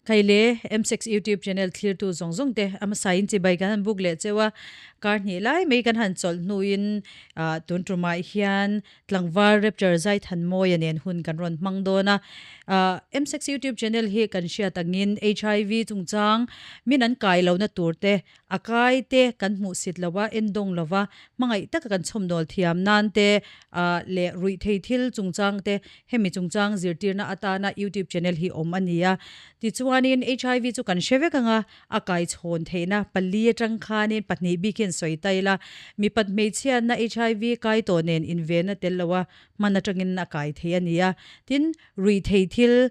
Khaile M6 YouTube channel thlirtu zawng zawng te a hmasa in chibai kan han buk leh cheu a, kar hnih lai mai kan han chawlh hnuin tun tumah hian tlangval Rapture Zaithanmawia nen hun kan rawn hmang dawn a. M6 YouTube channel hi kan hriat angin HIV chungchang min an kai lohna tur te A kai te kan hmuh sit lo a, en dawng lo va, hmangaih taka kan chhawmdawl thiam nan te leh ruih thei thil chungchang te hemi chungchang zirtirna atana YouTube channel hi awm a ni a. Tichuanin HIV chu kan hre vek ang a, a kaichhawn theihna pali atang khanin pahnih bik hian sawi ta ila, mipat hmeichhiatna HIV kai tawh nen invenna tel lo a hman atangin a kai thei a ni a. Tin, Ruihtheih thil,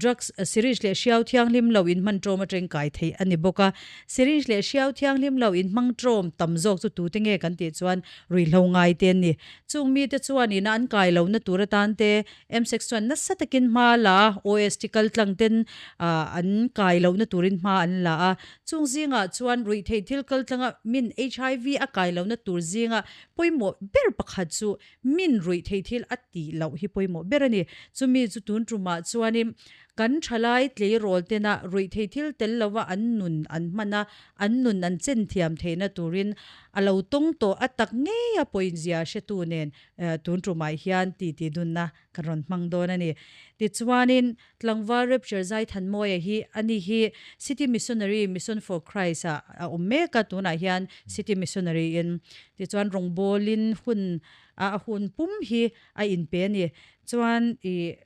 drugs, syringe leh hriau thianghlim lo inhman ṭawm aṭang kai theih a ni bawk a. Syringe leh hriau thianghlim lo inhmang ṭawm tam zawk chu tute nge kan tih chuan ruihhlo ngai te an ni. Chung mite chuan ina an kai lohna tur atan te MSEC chuan nasa takin hma a la a, OST kaltlang ten an kai lohna turin hma an la a. Chung zingah chuan ruihtheih thil kaltlanga min HIV a kai lohna tur zinga pawimawh ber pakhat chu Min ruih theih thil a tih loh hi pawimawh ber a ni. Chumi chu tun tumah chuanin kan thalai tleirawl tena ruih theih thil tel lova an nun an hman a, an nun an chen thiam theihna turin a lo tawng tawh a tak ngei a pawinzia hretu nen tun tumah hian titi dunna kan rawn hmang dawn a ni. Tichuanin Tlangval Rapture Zaithanmawia hi ani hi City Missionary Mission for Christ ah a awm mek a, tunah hian City Missionary in tichuan rawngbawlin hun a hun pum hi a inpe a ni. Chuan ih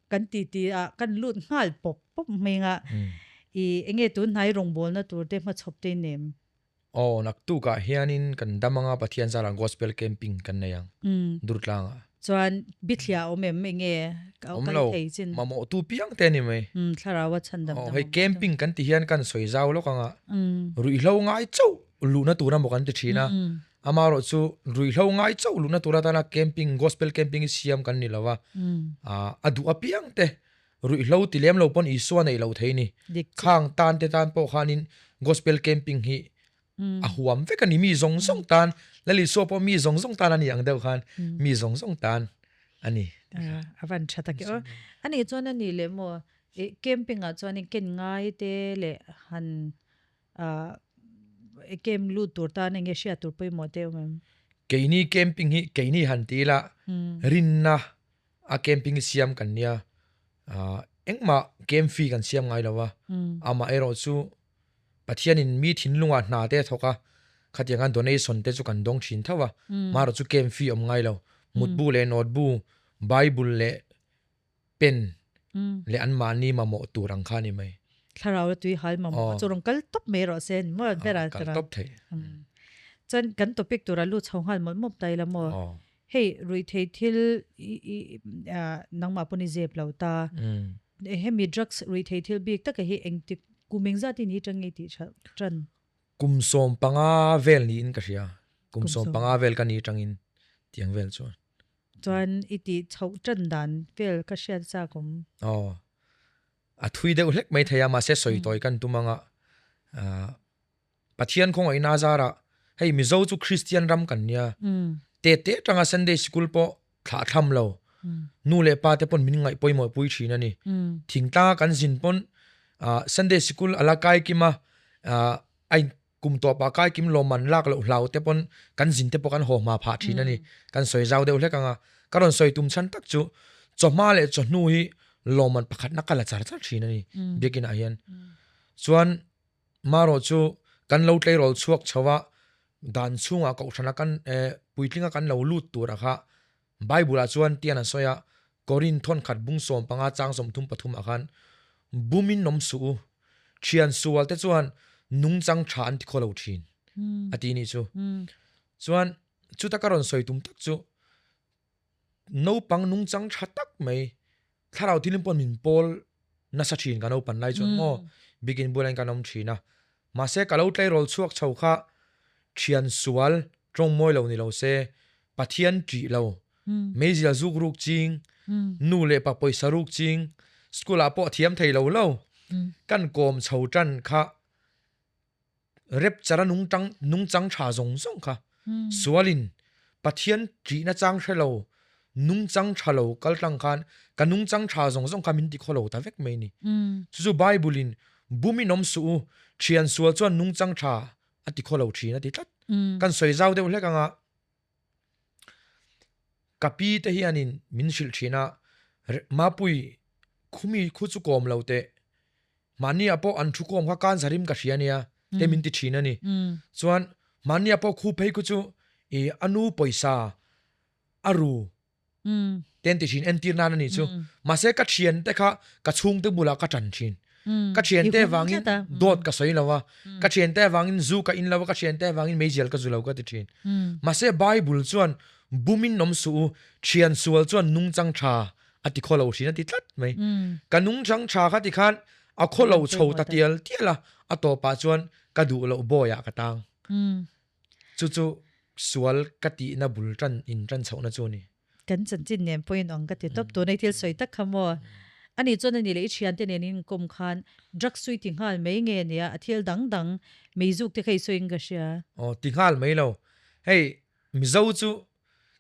kan titi ah kan lut nghal pawp pawp mai anga ih enge tunhnai rawngbawlna tur te hmachhawp te in nem? Aw, naktukah hianin kan dam anga Pathian zarah Gospel Camping kan nei ang, Durtlangah. Chuan bithliah a awm em? Enge ka kal thei chin? Awm lo, mamawhtu piang te a ni mai. Umm, thlarau a chhan dam dam. Aw, hei camping kan ti hian kan sawi zau lawk anga, ruihhlo ngai chauh luhna tur emaw kan ti thin a, amaherawh chu ruihhlo ngai chauh luhna tur atana camping, Gospel Camping hi siam kan ni lo va, a duh apiang te Ruihhlo ti lem lo pawn Isua neih loh thei ni. Khang tan te tan pawh khanin Gospel Camping hi a huam vek a ni. Mi zawng zawng tan, Lal Isua pawh mi zawng zawng tan a ni ang deuh khan mi zawng zawng tan a ni. A van tha tak e aw. A nih chuan a nih leh maw camping ah chuanin ken ngai te leh han camp lut tur tan enge hriat tur pawimawh te awm em? Keini camping hi keini han ti ila rinna A camping hi siam kan nia, engmah camp fee kan siam ngai lo a, amaherawh chu Pathianin mi thinlungah hna te a thawk a, khatiang khan donation te chu kan dawng thin tho a, amaherawh chu camp fee awm ngai lo, mutbu leh notbu, bible leh pen leh anmahni mamawh tur ang kha a ni mai. Thlarau la tui hal mamawh chu rawn kal tawp mai rawh se ni maw ber a. Kal tawp thei. Chuan kan topic tura lut chho nghal mawlh mawp ta ila maw. Hei ruihtheih thil i nangmah pawn i zep lo ta. Hemi drugs ruihtheih thil bik taka hi engtik kum engzat in i tang nge tih tha tan? Kum 15 vel niin ka hria. Kum 15 vel ka ni tangin tiang vel chuan. Chuan i tih chhoh tan dan vel ka hriat chak awm. Aw. A thui deuh hlek mai thei a mahse sawi tawi kan tum anga Pathian khawngaihna a zarah hei Mizo chu Kristian ram kan nia, te te atanga Sunday sikul pawh thlah thlam lo, nu leh pa te pawn min ngaih pawimawh pui thin a ni. Thingtlanga kan zin pawn Sunday sikul a la kai kim a, a in kum tawpah kai kim lawmman lak loh hlau te pawn kan zin te pawh kan haw hma phah thin a ni. Kan sawi zau deuh hlek ang a, ka rawn sawi tum chhan tak chu chawhma leh chawhnu hi lawmman pakhatna ka la char char thin a ni biakinah hian. Chuan Marawh chu kan lo tleirawl chhuak chho a, dan chhungah kohhrana kan puitlinga kan lo lut tura kha Bible-ah chuan tian an sawi a, Korin thawnkhat bung 15 chang 33 ah khan, Bumin awm suh u, thian sual te chuan nungchang tha an ti khaw lo thin, a ti nih chu. Chuan chuta ka rawn sawi tum tak chu naupang nungchang tha tak mai thlarau thilin pawh min pawl nasa thin ka naupan lai chuan maw bikin bulah hian kan awm thin a mahse ka lo tleirawl chhuak chho kha thian sual tawng mawi lo ni lo se Pathian ṭih lo meizial zuk ruk ching nu leh pa pawisa ruk ching school ah pawh thiam thei lo lo kan kawm chho tan kha Rep chara nungtang nungchang tha zawng zawng kha sualin Pathian ṭihna chang hre lo, nungchang tha lo kal tlang khan ka nungchang tha zawng zawng kha min ti khawlo ta vek mai ni. Chu chu Bible in bumin awm suh u, thian sual chuan nungchang tha a ti khawlo thin a ti tlat. Kan sawi zau deuh hlek anga ka pi te hianin min hrilh thin a, Mapui khumi khu chu kawm lo teh, mahniah pawh an thu kawm kha kan zarim ka hria nia te min ti thin a ni. Chuan mahniah pawh khu phei khu chu i a nu pawisa a ru te an ti thin entir nan a nih chu. Mahse ka thian te kha ka chhungte bulah ka tan thin. Ka thian te vangin dawt ka sawi lo a, ka thian te vangin zu ka in lo a, ka thian te vangin meizial ka zu lo ka ti thin. Mahse Bible chuan bumin awm suh u, thian sual chuan nungchang tha a ti khaw lo thin a ti tlat mai. Ka nungchang tha kha ti khan a khaw lo chho ta tial tial a, a tawpah chuan ka duh loh bawiah ka tang. Chu chu sual ka tihna bul tan in tan chhohna chu a ni. Kan chanchin nen pawhin awng ka ti tawp tuna i thil sawi tak kha maw? Ani chuan ani leh i thiante nen in inkawm khan drugs chu i ti nghal mai nge nia a thil dang dang meizuk te kha i sawiin ka hria. Aw ti nghal mai lo. Hei Mizo chu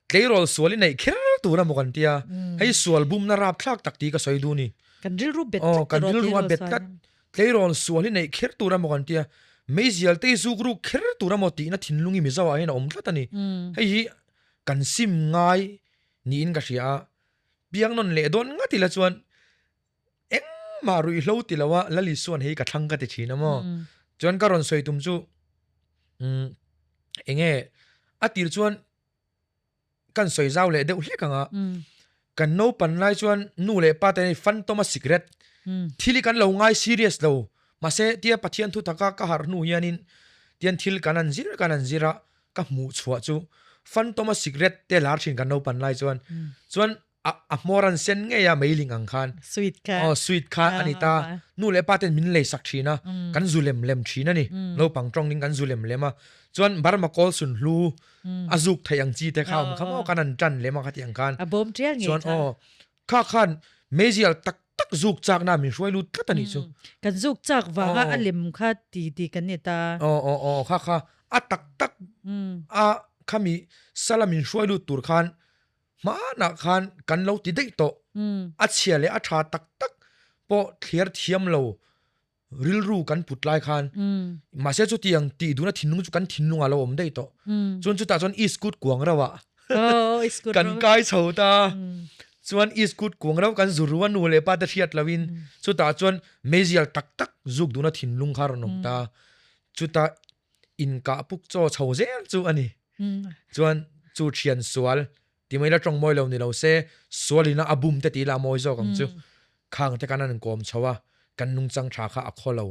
tleirawl sual i neih kher tur a maw kan tia. Hei sual bumna rapthlak tak tih ka sawi duh ni. Kan rilru bet tlat Aw kan rilru a bet tlat. Tleirawl sual hi neih kher tur a maw kan tia. Meizial te hi zuk ruk kher tur a maw tihna thinlung hi Mizo ah hian a awm tlat a ni. Hei hi kan sim ngai niin ka hria a. Piang nawn leh dawn ngat ila chuan engmah ruihhlo ti lo a Lal Isuan hei ka thlang ka ti thin a maw. Chuan ka rawn sawi tum chu umm enge a tir chuan kan sawi zau leh deuh hlek ang a, kan naupan lai chuan nu leh pa te hi phantom a sikret thil hi kan lo ngai serious lo mahse tia Pathian thu taka ka harh hnu hianin tian thil kan an zir kan an zir a ka hmuh chhuah chu phantom a sikret te lar thin kan naupan lai chuan chuan A a hmawr an sen ngei a meiling ang khan. Sweet kha. Aw sweet kha a ni ta. Nu leh pa ten min lei sak thin a, kan zu lem lem thin a ni. Naupang tawngin kan zu lem lem a. Chuan Burma kawl sun hlu a zuk theih ang chi te kha awm kha maw kan han tan lem a kha tih ang khan. A bawm tial ngei kha. Chuan aw kha khan meizial tak tak zuk chakna min hruai lut tlat a nih chu. Kan zuk chak vanga a lem kha ti ti kan ni ta. Aw aw aw kha kha a tak tak a khami sala min hruai lut tur khan Hmanah khan kan lo ti daih tawh. A chhia leh a tha tak tak pawh thliar thiam lo rilru kan put lai khan mahse chutiang tih duhna thinlung chu kan thinlung ah lo awm daih tawh. Chuan chutah chuan iskut kuang rauh ah kan kai chho ta. Chuan iskut kuang rauh kan zu ru a nu leh pa te hriat loin chutah chuan meizial tak tak zuk duhna thinlung kha a rawn awm ta. Chutah inkah puk chaw chho zel chu a ni. Chuan chu thian sual ti mai la tawng mawi lo ni lo se, sual ina a bum te tih lah a mawi zawk ang chu. Khang te khan an inkawm chho a, kan nungchang tha kha a khaw lo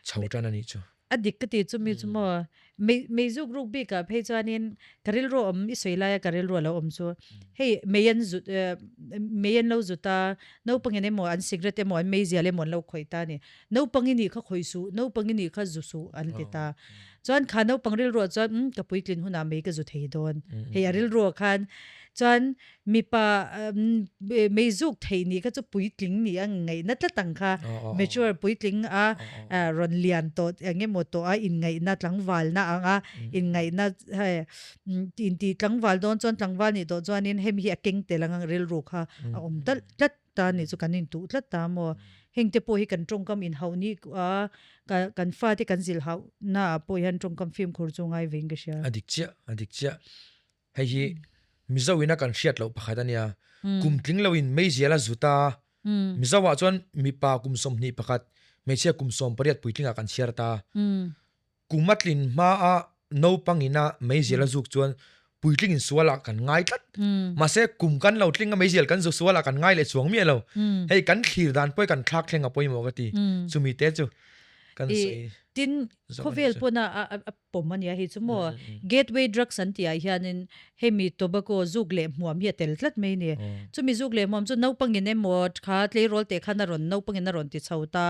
chho tan a nih chu. A dik ka ti chu mi chu maw, mei mei zuk ruk bik ah phei chuanin ka rilru awm i sawi laia ka rilru a lo awm chu, hei mei an zut mei an lo zut a, naupangin emaw an cigarette emaw an meizial emaw an lo khawih ta a ni. Naupang i nih kha khawih suh, naupang i nih kha zu suh an ti ta. Chuan kha naupang rilruah chuan umm ka puitlin hunah mei ka zu thei dawn. Hei a rilruah khan chuan mipa mei zuk theih nih kha chu puitling nih a ngaihna tlat ang kha. Mature puitling a rawn lian tawh eng emaw tawh a inngaihna tlangvalna ang a inngaihna hei intih tlangval dawn chuan tlangval nih tawh chuanin hemi hi a keng tel ang a rilru kha a awm talh tlat. Ta nih chu kan intuh tlat ta maw? Heng te pawh hi kan tawngkam inhauh ni a, kan fate kan zilh hauh na ah pawh hian tawngkam fimkhur chu ngai vein ka hria. A dik chiah, a dik chiah. Hei hi Mizo ina kan hriat loh pakhat a nia. Kum tling lo in meizial a zut a, Mizo ah chuan mipa kum 21, hmeichhia kum 18 puitling ah kan chhiar ta. Kum a tlin hmaa naupang ina meizial a zuk chuan puitling in sual ah kan ngai tlat. Mahse kum kan lo tling a meizial kan zu sual ah kan ngai leh chuang miah lo. Hei kan thlir dan pawh hi kan thlak thleng a pawimawh ka ti. Chumi te chu kan sawi Tin, khawvel pawn a a pawm a nia hei chu maw. Gateway drugs an tih ah hianin hemi tobacco zuk leh hmuam hi a tel tlat mai a ni. Chumi zuk leh hmuam chu naupangin emaw kha tleirawl teh khan a rawn naupangin a rawn ti chho ta.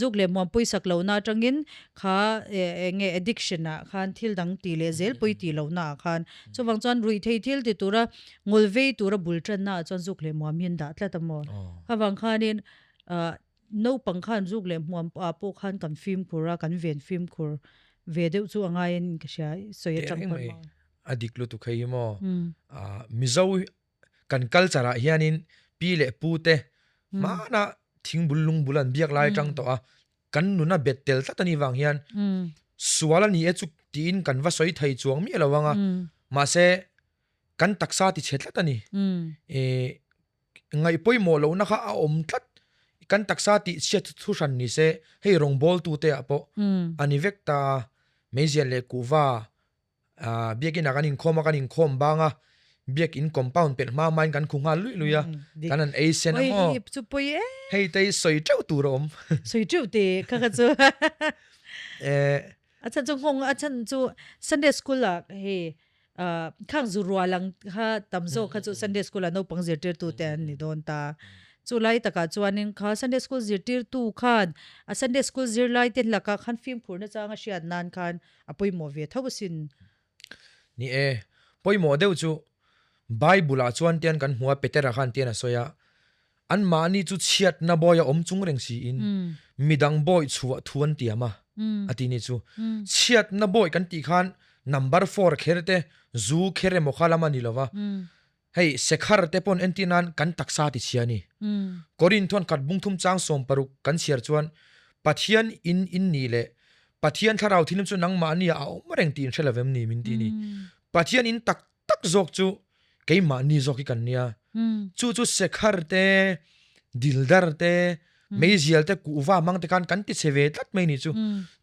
Zuk leh hmuam pawisak lohna atangin Kha eng nge addiction ah khan thil dang tih leh zel pawi tih loh na ah khan chuvang chuan ruih thei thil ti tura ngawl vei tura bul tan na ah chuan zuk leh hmuam hi an dah tlat a maw. Khavang khanin ah naupang khan zuk leh hmuam ah pawh khan kan fimkhur a kan ven fimkhur ve deuh chu a ngai in ka hria sawi atang pawn maw. A dik lutuk hei hi maw. Mizo. Kan culture ah hianin pi leh pu te hmana thingbul lungbul an biak lai atang tawh a, kan nuna bet tel tlat a nih vang hian sual a ni e chu tiin kan va sawi thei chuang miah lo ang a, mahse kan taksa ti chhe tlat a ni. Ih ngaih pawimawh lohna kha a awm tlat, kan taksa tih chhiat thu hran ni se hei rawngbawltu te ah pawh a ni vek ta a, meizial leh kuhva Aaa biakin ah kan inkhawm a, kan inkhawm bang a, biakin compound pelh hma hmain kan khu nghal luih luih a, kan han ei sen a maw? Hei chu pawi em. Hei te hi sawi teuh tur a awm. Sawi teuh te kha kha chu. A chhan chu nghawng a chhan chu Sunday school ah hei aaa khang zu rual ang kha tam zawk kha chu Sunday school ah naupang zirtirtu te an ni dawn ta. Chu lai takah chuanin kha Sunday school zirtirtu khan a Sunday school zirlai te lakah khan fimkhur nachang a hriat nan khan A pawimawh ve tho asin. Ni e, pawimawh deuh chu Bible ah chuan tian kan hmu a, Petera khan tian a sawi a, anmahni chu chhiatna bawi a awm chung reng siin midang bawi chhuah thu an tiam a, a ti ni chu. Chhiatna bawi kan tih khan number four kher te, zu kher emaw kha lam a ni lo va, Hei, Sekhar te pawn entir nan kan taksa ti chhia a ni. Korinth thuan khat bungthum chang 60 kan chhiar chuan, Pathian in in nih leh Pathian thlarau thilum chu nangmahni ah a awm reng tih in hre lo vem ni min ti a ni. Pathian in tak tak zawk chu keimahni zawk hi kan nia. Chu chu Sekhar te, Dildar te, Meizial te kuhva hmang te khan kan ti chhe ve tlat mai ni chu.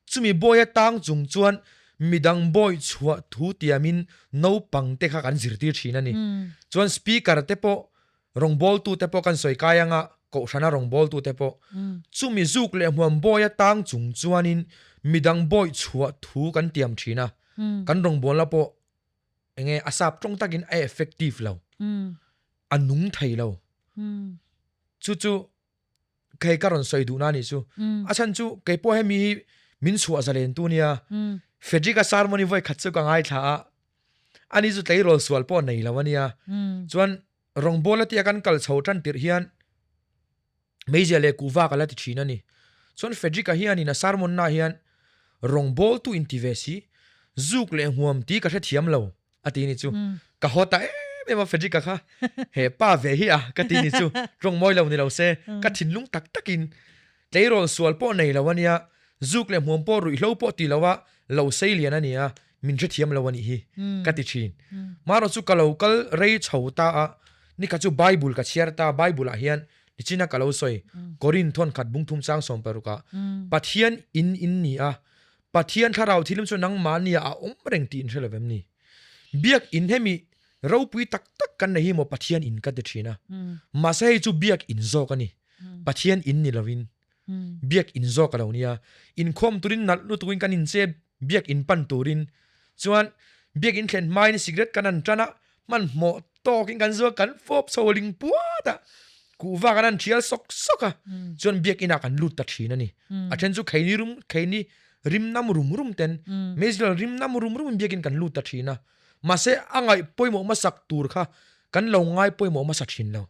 Chumi bawi atang chung chuan midang bawi chhuah thu tiamin naupang te kha kan zirtir thin a ni. Chuan speaker te pawh rawngbawltu te pawh kan sawi kai anga kohhrana rawngbawltu te pawh chumi zuk leh hmuam bawi atang chung chuanin midang bawi chhuah thu kan tiam thin a. Kan rawngbawlna pawh enge a sap tawng takin a effective lo. A nung thei lo. Chu chu Kei ka rawn sawi duhna anih chu. A chhan chu kei pawh hemi hi min chhuah zalen tu nia. Frederick-a sermon hi vawi khat chu ka ngaithla a. Ani chu tleirawl sual pawh nei lo ania. Chuan rawngbawla tia kan kal chho tan tirh hian meizia leh kuhva ka la ti thin a ni. Chuan Frederick-a hianin a sermon naah hian rawngbawltu inti ve si, zuk leh hmuam tih ka hrethiam lo. A ti ni chu ka haw ta em em a Frederick-a kha he pa ve hi a ka ti ni chu tawng mawi lo ni lo se ka thinlung tak takin tleirawl sual pawh nei lo ania zuk leh hmuam pawh ruihhlo pawh ti lo a lo sei lian ania min hrethiam lo anih hi ka ti thin marawh chu ka lo kal rei chho ta a nikha chu Bible ka chhiar ta Bible ah hian nichina ka lo sawi Korinth thawn khat bungthum chang 16 ah Pathian in in ni a Pathian thlarau thilum chu nangmahnia a awm reng tih in hre lo em ni? Biak in hemi ropui tak tak kan nei hi maw Pathian in ka ti thin a. Mahse hei chu biak in zawk a ni. Pathian in ni lovin biak in zawk a lo nia. Inkhawm turin nalh lutukin kan inche biak in pan turin chuan biak in thlen hmain cigarette kan han tan a, hmanhmawh tawkin kan zual kan fawp chho ling puat a, kuhva kan han thial sawk sawk a, chuan biakinah kan lut ta thin a ni. A then chu kheini rum kheini rim nam rum rum ten meizial rim nam rum rum in biakin kan lut ta thin a, mahse a ngaih pawimawh hmasak tur kha kan lo ngai pawimawh hmasa thin lo.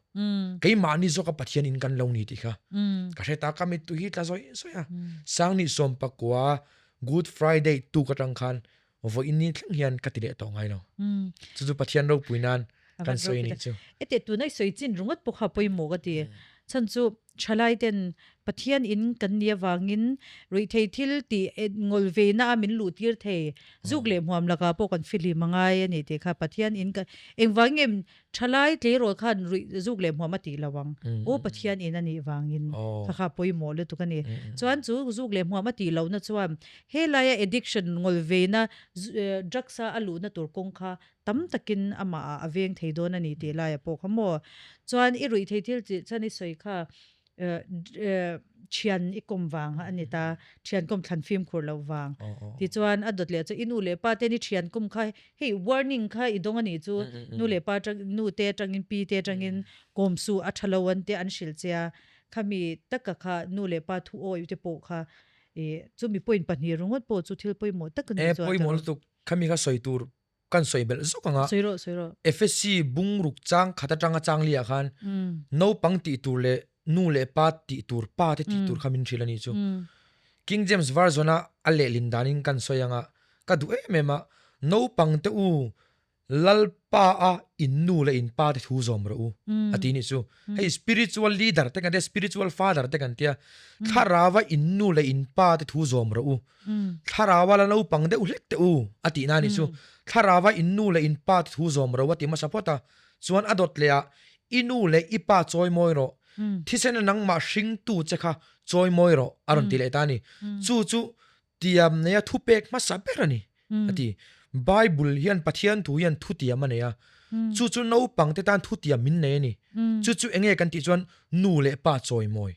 Keimahni zawka Pathian in kan lo ni tih kha ka hre ta, ka mittui hi tla zawih zawih a. Sangni sawmpakua Good Friday tuk atang khan Vawiin ni thleng hian ka ti leh tawh ngai lo. Chu chu Pathian ropui nan kan sawi anih chu. Ete tuna i sawi chin ringawt pawh kha pawimawh ka ti. Chhan chu thalai ten Pathian in kan nih avangin ruihthei thil tih ngawl veina a min luh tir thei. Zuk leh hmuam lakah pawh kan fihlim a ngai a ni tih kha Pathian in kan engvang nge Thalai tleirawl khan ruih zuk leh hmuam a tih lo ang. Aw Pathian in a nih vangin kha kha pawimawh lutuk a ni. Chuan chu zuk leh hmuam a tih lohna chuan helaia addiction ngawl veina drugs a a luhna tur kawng kha tam takin amah ah a veng thei dawn a ni tih laiah pawh kha maw. Chuan i ruih thei thil tih chuan i sawi kha Thian i kawm vang a ni ta, thian kawm thlan fimkhur loh vang. Tichuan a dawt leh chu i nu leh pa ten i thian kawm kha hei warning kha i dawng a nih chu nu leh pa atang nu te atangin pi te atangin kawm suh a tha lo an te an hrilh che a, khami taka kha nu leh pa thu awi te pawh kha i chumi point 2 ringawt pawh chu thil pawimawh tak a ni chu a. E pawimawh lutuk khami kha sawi tur kan sawi belh zawk ang a. Sawi rawh, sawi rawh. FSC bungruk chang khat atanga chang liah khan naupang tih tur leh nu leh pa tih tur, pa te tih tur kha min hrilh a nih chu. King James Version a a lehlin danin kan sawi ang a, ka duh em em a, naupang te u Lalpa a in nu leh in pa te thu zawm rawh u a ti nih chu. Hei spiritual leader te kan tia, spiritual father te kan tia, thlarau a in nu leh in pa te thu zawm rawh u, thlarau a la naupang deuh hlek teh u a tih na nih chu. Thlarau a in nu leh in pa te thu zawm rawh u a ti hmasa phawt a, chuan a dawt leh ah i nu leh i pa chawi mawi rawh, thisen a nangmah hringtu che kha chawi mawi rawh a rawn ti leh ta a ni. Chu chu Tiam neia thupek hmasa ber a ni, a ti. Bible hian Pathian thu hian thutiam a nei a, chu chu naupangte tan thutiam min nei a ni. Chu chu enge kan tih chuan nu leh pa chawimawi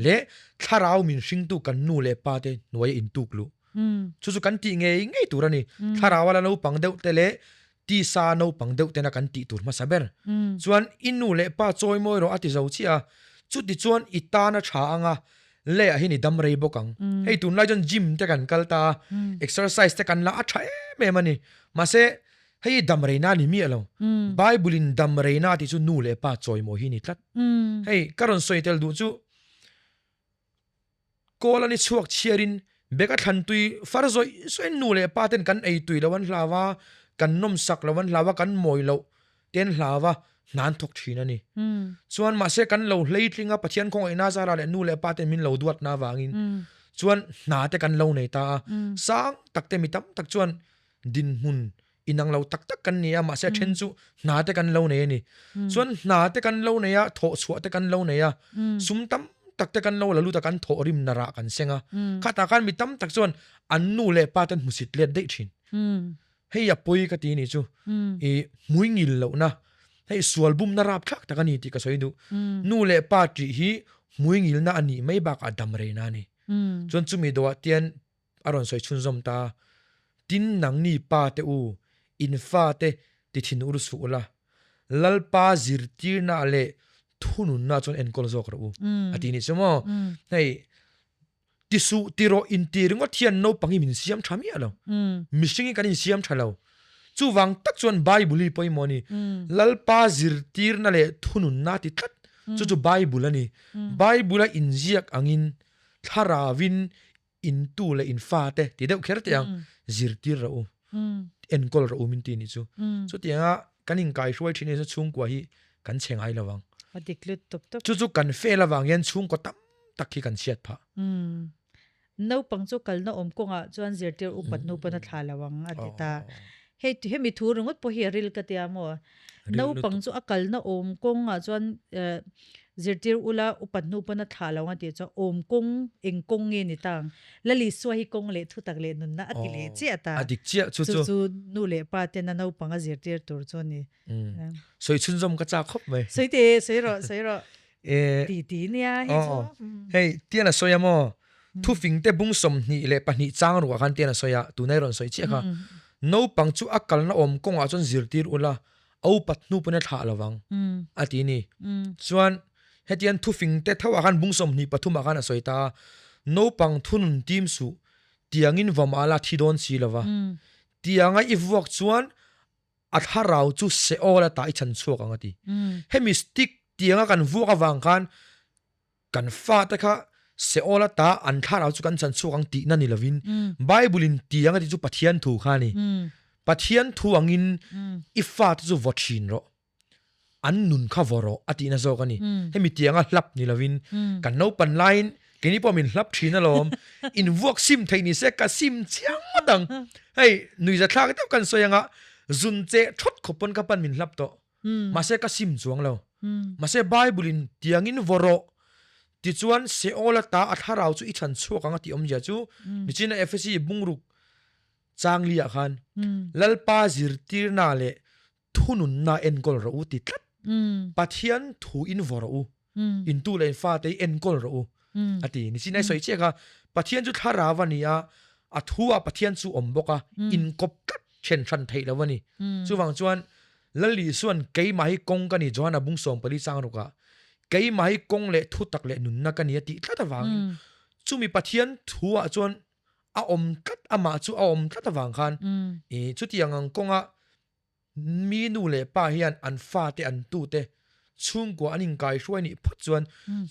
leh thlarau min hringtu kan nu leh pa te hnuaia intuk luh. Chu chu kan tih ngei ngei tur a ni. Thlarau a la naupang deuh te leh tisa naupang deuh tena kan tih tur hmasa ber. Chuan i nu leh pa chawimawi rawh a ti zo chiah a, chuti chuan i tana tha anga Leh ah hian i dam rei bawk ang. Hei tunlai chuan gym te kan kal ta a, exercise te kan la a tha em em a ni. Mahse hei hi dam reina a ni miah lo. Bible in dam reina tih chu nu leh pa chawimawi hi a ni tlat. Hei ka rawn sawi tel duh chu kawl a ni chhuak chhiarin bag a thlan tui far zawih zawih in nu leh pa ten kan ei tui lo an hlau a, kan nawmsak lo an hlau a, kan mawi loh te an hlau a, hna an thawk thin a ni. Chuan mahse kan lo hleitling a, Pathian khawngaihna zara leh nu leh pa ten min lo duatna avangin chuan hna te kan lo nei ta a. Sang tak te mi tam tak chuan dinhmun inang lo tak tak kan ni a, mahse a then chu hna te kan lo nei a ni. Chuan hna te kan lo nei a, thawh chhuah te kan lo nei a, sum tam tak te kan lo la lut a, kan thawh rim na rah kan seng a. Khatah khan mi tam tak chuan an nu leh pa ten hmusit let daih thin. Hei a pawi ka ti nih chu i hmui ngil lohna hei sual bumna rap thlak tak a ni tih ka sawi duh. Nu leh pa tih hi hmui ngilna a nih mai bakah dam reina a ni. Chuan chumi dawhah tian a rawn sawi chhunzawm ta a, Tin nangni pa te u, in fa te ti thin ur suh ula, Lalpa zirtirna leh thununna chuan enkawl zawk rawh u a ti nih chu maw. Hei Ti suh ti rawh inti ringawt hian naupang hi min siam tha miah lo. Mihring hi kan insiam tha lo. Chuvang tak chuan Bible hi pawimawh a ni. Lalpa zirtirna leh thununna ti tlat chu chu Bible a ni. Bible a inziak angin thlaravin intu leh infate ti deuh kher teh ang zirtir rawh u, enkawl rawh u min ti nih chu. Chutianga kan inkaihruai thin hi chhungkua hi kan chhe ngai lo vang. A dik lut tawp tawp. Chu chu kan fel avang hian chhungkaw tam tak hi kan chhiat phah. Umm. Naupang chu kalna awm kawngah chuan zirtir upat nupan a thlah lo ang a ti ta. Hei hemi thu ringawt pawh hi a ril ka tia maw? Naupang chu a kalna awm kawngah chuan zirtir ula upat nupan a thlah lo ang a tih chuan awm kawng eng kawng nge ni ta ang? Lalisua hi kawng leh thutak leh nunna a ti leh chiah ta. A dik chiah chu chu. Chu chu nu leh pa tena naupang a zirtir tur chu a ni. Sawi chhunzawm ka chak khawp mai. Sawi te, sawi rawh, sawi rawh. Ti ti nia hi chu. Hei, tian a sawi a maw? Thufing te bung 22 chang ruah khan tian a sawi a, tuna i rawn sawi chiah kha. Naupang chu a kalna awm kawngah chuan zirtir ula, a upat hnu pawn a thlah lo vang, a ti ni. Chuan, hetian thufing te tho ah khan bung 23 ah khan a sawi ta a, naupang thunun tim suh, tiangin vawm ah la thi dawn si lo va. Tianga i vuak chuan a thlarau chu Seol ata i chhan chhuak ang a ti. Hemi stick tianga kan vuak avang khan kan fate kha Seol ata an thlarau chu kan chhan chhuak ang tihna ni lovin Bible in tiang a ti chu Pathian thu kha a ni. Pathian thu angin i fate chu vaw thin rawh. An nun kha vaw rawh a tihna zawk a ni. Hemi tianga hlap ni lovin kan naupan laiin keini pawh min hlap thin alawm. In vuak sim theih ni se ka sim chiang ngawt ang. Hei nuihza thlak deuh kan sawi anga zun cheh thawt khawp pawn ka pan min hlap tawh. Mahse ka sim chuang lo. Mahse Bible in tiangin vaw rawh tichuan Seol ata a thlarau chu i chhan chhuak ang a tih awmzia chu nichina Ephesi bungruk changli ah khan Lalpa zirtirna leh Thununna enkawl rawh u ti tlat. Pathian thu in vaw rawh u. In tu leh in fate hi enkawl rawh u a ti. Nichin ai sawi chiah kha Pathian chu thlarau a ni a, a thu ah Pathian chu awm bawk a, inkawp tlat then hran theih lo a ni. Chuvang chuan Lal Isuan keimah hi kawng ka ni Johana bung 14 chang ruk ah keimah hi kawng leh thutak leh nunna ka ni a tih tlat avangin chumi Pathian thu ah chuan a awm tlat amah chu a awm tlat avang khan i chutiang ang kawnga Mi nu leh pa hian an fate an tute chhungkua an inkaihruai nih phawt chuan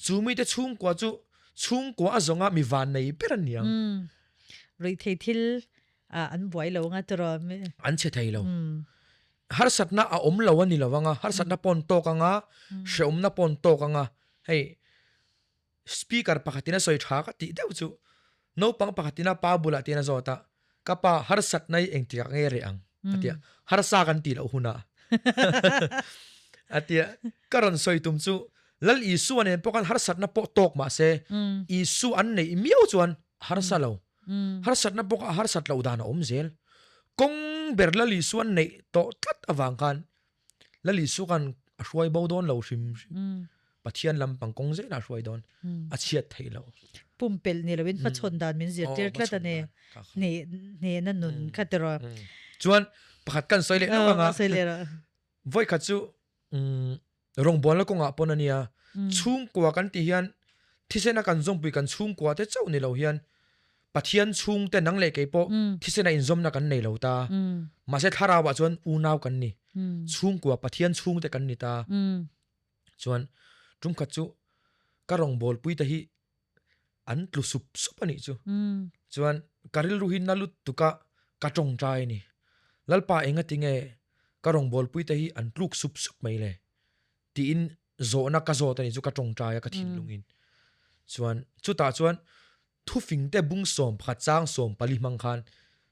chu mite chhungkua chu chhungkua a zawnga mi van nei ber an ni ang. Ruihthei thil an buai lo anga tiraw? An chhe thei lo. Harsatna a awm lo a ni lo anga, harsatna pawh an tawk anga, hrehawmna pawh an tawk anga, hei speaker pakhatin a sawi tha ka tih deuh chu naupang pakhatin a pa bulah te hian a zawt a, ka pa harsatna hi engtikah nge reh ang? a ti a, harsa kan tih loh hunah a ti a, ka rawn sawi tum chu Lal Isua nen pawh khan harsatna pawh tawk mah se Isua an neih miau chuan harsa lo. Harsatna bawk a harsat loh dan a awm zel. Kawng ber Lal Isua an neih tawh tlat avang khan Lal Isua khan a hruai bo dawn lo hrim hrim. Pathian lampang kawng zelah a hruai dawn. A chhiat theih loh. Pumpelh ni loin hmachhawn dan min zirtir tlat a ni. Hnehna nun kha tiraw. Chuan pakhat kan sawi leh lawk anga. Sawi leh rawh. Vawikhat chu rawngbawlna kawngah pawn a nia, chhungkua kan tih hian thisena kan zawmpui kan chhungkua te chauh ni lo hian Pathian chhungte nang leh kei pawh thisena inzawmna kan nei lo ta. Mahse thlarauah chuan unau kan ni. Chhungkua Pathian chhungte kan ni ta. Chuan tumkhat chu ka rawngbawlpui te hi an tlu sup sup a nih chu. Chuan ka rilru hi na lut tuk a, ka tawngtai a ni. Lalpa enga tinge ka rawngbawlpui te hi an tluk sup sup mai le? Tiin zawhna ka zawt a nih chu ka tawngtai a ka thinlungin. Chuan chutah chuan thufing te bung 11 chang 14 hmang khan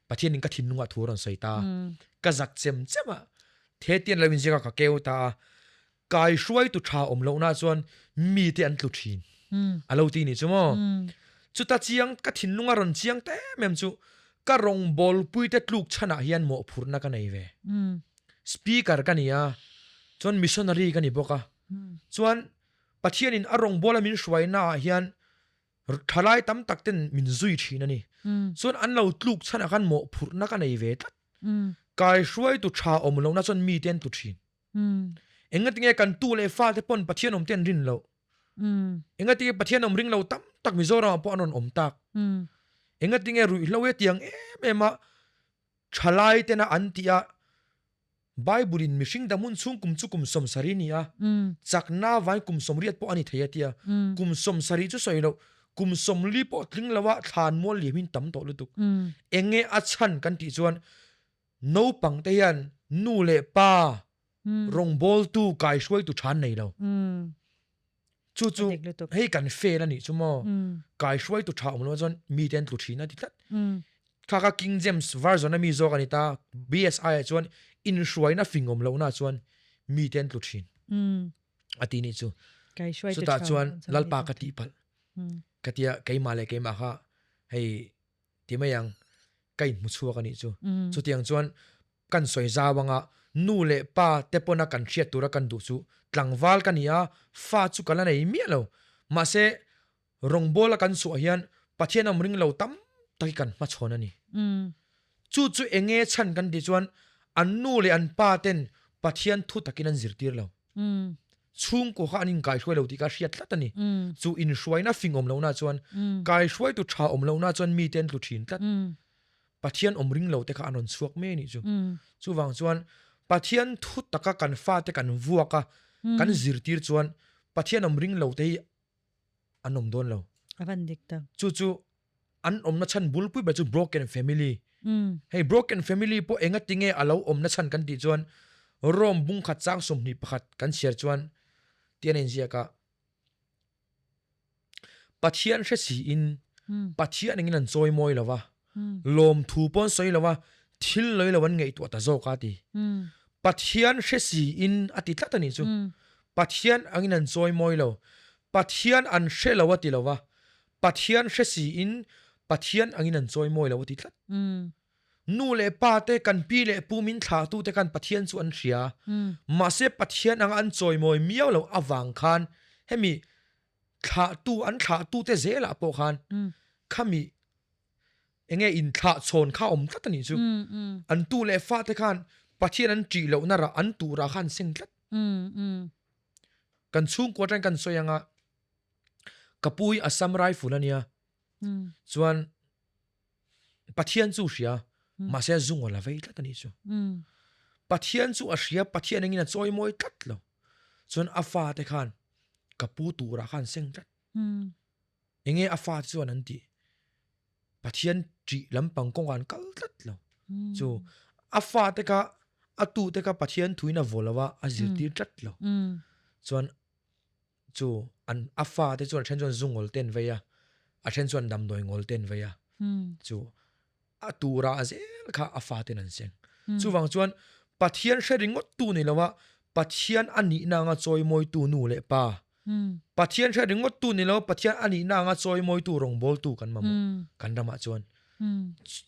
Pathianin ka thinlungah thu a rawn sawi ta. Ka zak chem chem a, thetian lo inziak a ka keu ta a. Kai hruaitu tha awm lohna chuan mite an tlu thin a lo ti nih chu maw? Chuta chiang ka thinlung a rawn chiang ta em em chu ka rawngbawlpuite tluk chhanah hian mawhphurhna ka nei ve. Speaker ka ni a, chuan missionary ka ni bawk a. Chuan Pathianin a rawngbawla min hruainaah hian thalai tam tak ten min zui thin a ni. Chuan an lo tluk chhanah khan mawhphurhna ka nei ve tlat. Kai hruaitu tha awm lohna chuan mite an tlu thin. Engatinge kan tu leh fate pawn Pathian awm te an rin loh? Engatinge Pathian awm ring lo tam tak Mizoramah pawh an rawn awm tak? Engatinge ruihhlo e tiang em em a thalai tena an tih a Bible in mihring dam hun chhung kum chu kum 70 ni a, chakna vain kum 80 pawh a ni thei a tia, kum 70 chu sawi loh kum 40 pawh tling lo a thlan mual liam in tam tawh lutuk. Enge a chhan kan tih chuan Naupang te hian nu leh pa rawngbawltu kaihruaitu tha an nei lo. Chu chu hei kan fail a nih chu maw. Kaihruaitu tha awm lo chuan mite an tlu thin a ti tlat. Kha kha King James version a mi zawk a ni ta, BSI ah chuan inhruaina fing awm lohna chuan mite an tlu thin a ti nih chu. Chutah chuan Lalpa ka tihpalh ka tia keimah leh keimah kha hei ti mai ang, ka inhmu chhuak a nih chu. Chutiang chuan kan sawi zau anga nu leh pa te pawna kan hriat tura kan duh chu tlangval ka ni a, fa chu ka la nei miah lo. Mahse, rawngbawla kan chhuah hian Pathian awm ring lo tam tak hi kan hmachhawn a ni. Chu chu eng nge chhan kan tih chuan an nu leh an pa ten Pathian thu takin an zirtir lo. Chhungkaw kha an inkaihruai lo tih kha a hriat tlat a ni. Chu inhruaina fing awm lohna chuan kaihruaitu tha awm lohna chuan mite an tlu thin tlat. Pathian awm ring lo te kha an rawn chhuak mai a nih chu. Chuvang chuan Pathian thu taka kan fate kan vuak a, kan zirtir chuan Pathian awm ring lo te hi an awm dawn lo. A van dik tak. Chu chu an awmna chhan bulpui ber chu broken family. Hei broken family pawh enga tinge a lo awmna chhan kan tih chuan Rome bungkhat chang 21 kan chhiar chuan ti an inziak a, Pathian hre siin Pathian engin an chawi mawi lo va, lawmthu pawh an sawi lo va, thil lawi lo an ngaihtuah ta zawk a ti. Pathian hre siin a ti tlat a nih chu. Pathian angin an chawi mawi lo. Pathian an hre lo a ti lo va, Pathian hre siin Pathian angin an chawi mawi lo a ti tlat. Nu leh pa te, kan pi leh pu min thlahtu te khan Pathian chu an hria. Mahse Pathian anga an chawi mawi miau lo avang khan hemi thlahtu an thlahtu te zelah pawh khan khami enge inthlah chhawn kha awm tlat a nih chu. An tu leh fa te khan Pathian an ṭih lohna rah an tuh rah kha an seng tlat. Kan chhungkua atangin kan sawi anga ka pu hi Assam Rifle a nia chuan Pathian chu hria mahse a zung a la vei tlat a nih chu. Pathian chu a hria Pathian engin a chawi mawi tlat lo chuan a fa te khan ka pu turah khan seng tlat. Enge a fa te chuan an tih? Pathian ṭih lampang kawngah an kal tlat lo. Chu a fate kha A tute kha Pathian thuin a vaw lo a, a zirtir tlat lo. Chuan chu an a fate chuan a then chuan zu ngawl te an vei a, a then chuan damdawi ngawl te an vei a. Chu a tura zel kha a faten an seng. Chuvang chuan Pathian hre ringawt tu ni lo a, Pathian a nihna anga chawimawitu nu leh pa, Pathian hre ringawt tu ni lo, Pathian a nihna anga chawimawitu rawngbawltu kan mamawh kan ramah chuan.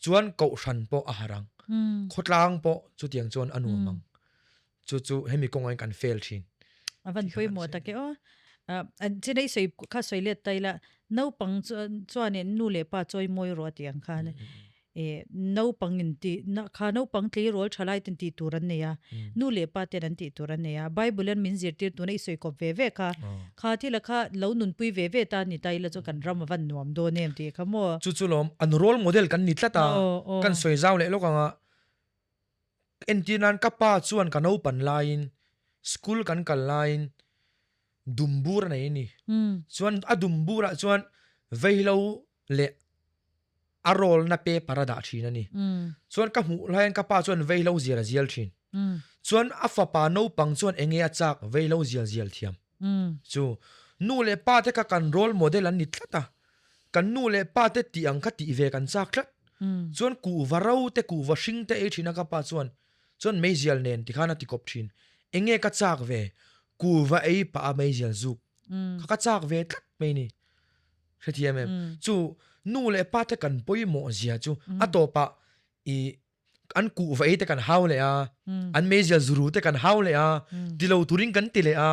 Chuan kohhran pawh a harh ang, khawtlang pawh chutiang chuan a nuam ang. Chu chu hemi kawngah hian kan fail thin. A van pawimawh tak e aw. Chin ei sawi kha sawi let ta ila naupang chuanin nu leh pa chawimawi rawh a tih ang khan e naupang in ti kha naupang tleirawl tha lai ten tih tur an nei a nu leh pa ten an tih tur an nei a Bible an min zirtir tuna i sawi kawp ve ve kha kha thil a kha lo nunpui ve ve ta ni ta ila chu kan ram a van nuam dawn em tih kha maw. Chu chu lawm an role model kan ni tlat a kan sawi zau leh lawk ang a. Entir nan ka pa chuan ka naupan laiin school kan kal laiin dumbur a nei a ni. Chuan a dumburah chuan veihlo leh a rawlna paper a dah thin a ni. Chuan ka hmuh laiin ka pa chuan veihlo zial a zial thin. Chuan a fapa naupang chuan enge a chak veihlo zial zial thiam. Chu nu leh pa te kha kan role model an ni tlat a. Kan nu leh pa te tih ang kha tih ve kan chak tlat. Chuan kuhva ro te kuhva hring te ei thin a ka pa chuan chuan meizial nen tikhan a ti kawp thin. Enge ka chak ve? Kuhva ei pah a meizial zuk kha ka chak ve tlat mai ni. Hrethiam em? Chu nu leh pa te kan pawimawh zia chu a tawpah i an kuhva ei te kan hau leh a, an meizial zuru te kan hau leh a, ti lo turin kan ti leh a.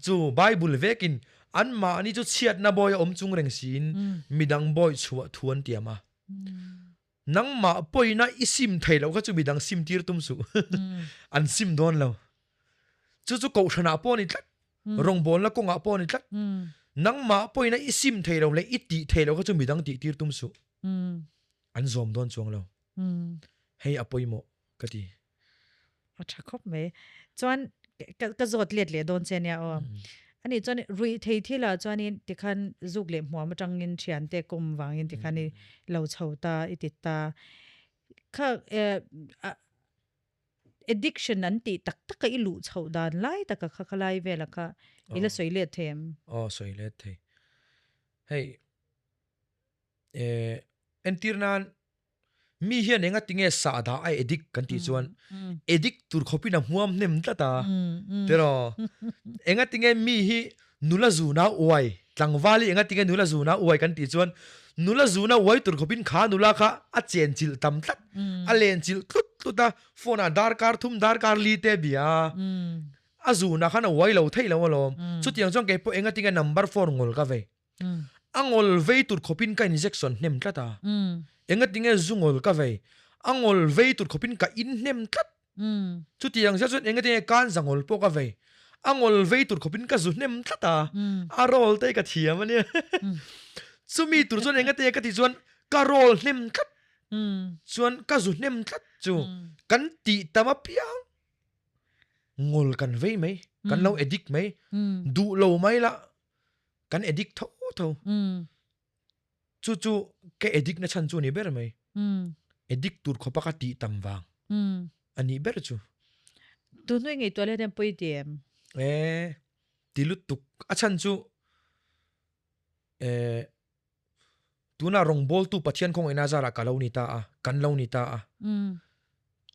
Chu Bible vekin anmahni chu chhiatna bawi a awm chung reng siin midang bawi chhuah thu an tiam a. Nangmah pawina i sim thei loh kha chu midang sim tir tum suh. An sim dawn lo. Chu chu kohhranah pawh a ni tlat, rawngbawlna kawngah pawh a ni tlat. Nangmah pawina i sim thei loh leh i tih thei loh kha chu midang tih tir tum suh. An zawm dawn chuang lo. Hei a pawimawh ka ti. A tha khawp mai. Chuan ka zawt let leh dawn che nia aw. Ani chuan ruih thei thil ah chuanin tikhan zuk leh hmuam atangin thiante kawm vangin tikhan i lo chho ta i ti ta. Kha addiction an tih tak tak a i luh chhoh dan lai taka kha khalai vela kha i la sawi let thei em? Aw sawi let thei. Hei eh entir nan mi hian enga tinge sahdah a addict kan tih chuan addict tur khawpin a hmuam hnem tlat a tiraw enga tinge mi hi nula zuna uai tlangval hi enga tinge nula zuna uai kan tih chuan nula zuna uai tur khawpin kha nula kha a chenchilh tam tlat a lenchilh tlut tlut a phone ah darkar thum darkar li te a bia a a zunah khan a uai lo theih lo alawm chutiang chuan keipawh enga tinge number four ngawl ka vei. A ngawl vei tur khawpin ka injection hnem tlat a. Engatinge zu ngawl ka vei? A ngawl vei tur khawpin ka in hnem tlat. Chutiang zia chuan engatinge kanza ngawl pawh ka vei? A ngawl vei tur khawpin ka zu hnem tlat a. A roll te ka thiam a nia. Chumi tur chuan engatinge ka tih chuan ka roll hnem tlat. Chuan ka zu hnem tlat chu kan tih tam apiang ngawl kan vei mai, kan lo addict mai, duh lo mai lah. Kan addict tho tho. Chu chu ka addict na chhan chu a ni ber mai. Addict tur khawpa ka tih tam vang a nih ber chu. Tu hnuai ngei tuah leh hian pawi ti em? E, ti lutuk. A chhan chu e, Tuna rawngbawltu Pathian khawngaihna zarah ka lo ni ta a, kan lo ni ta a.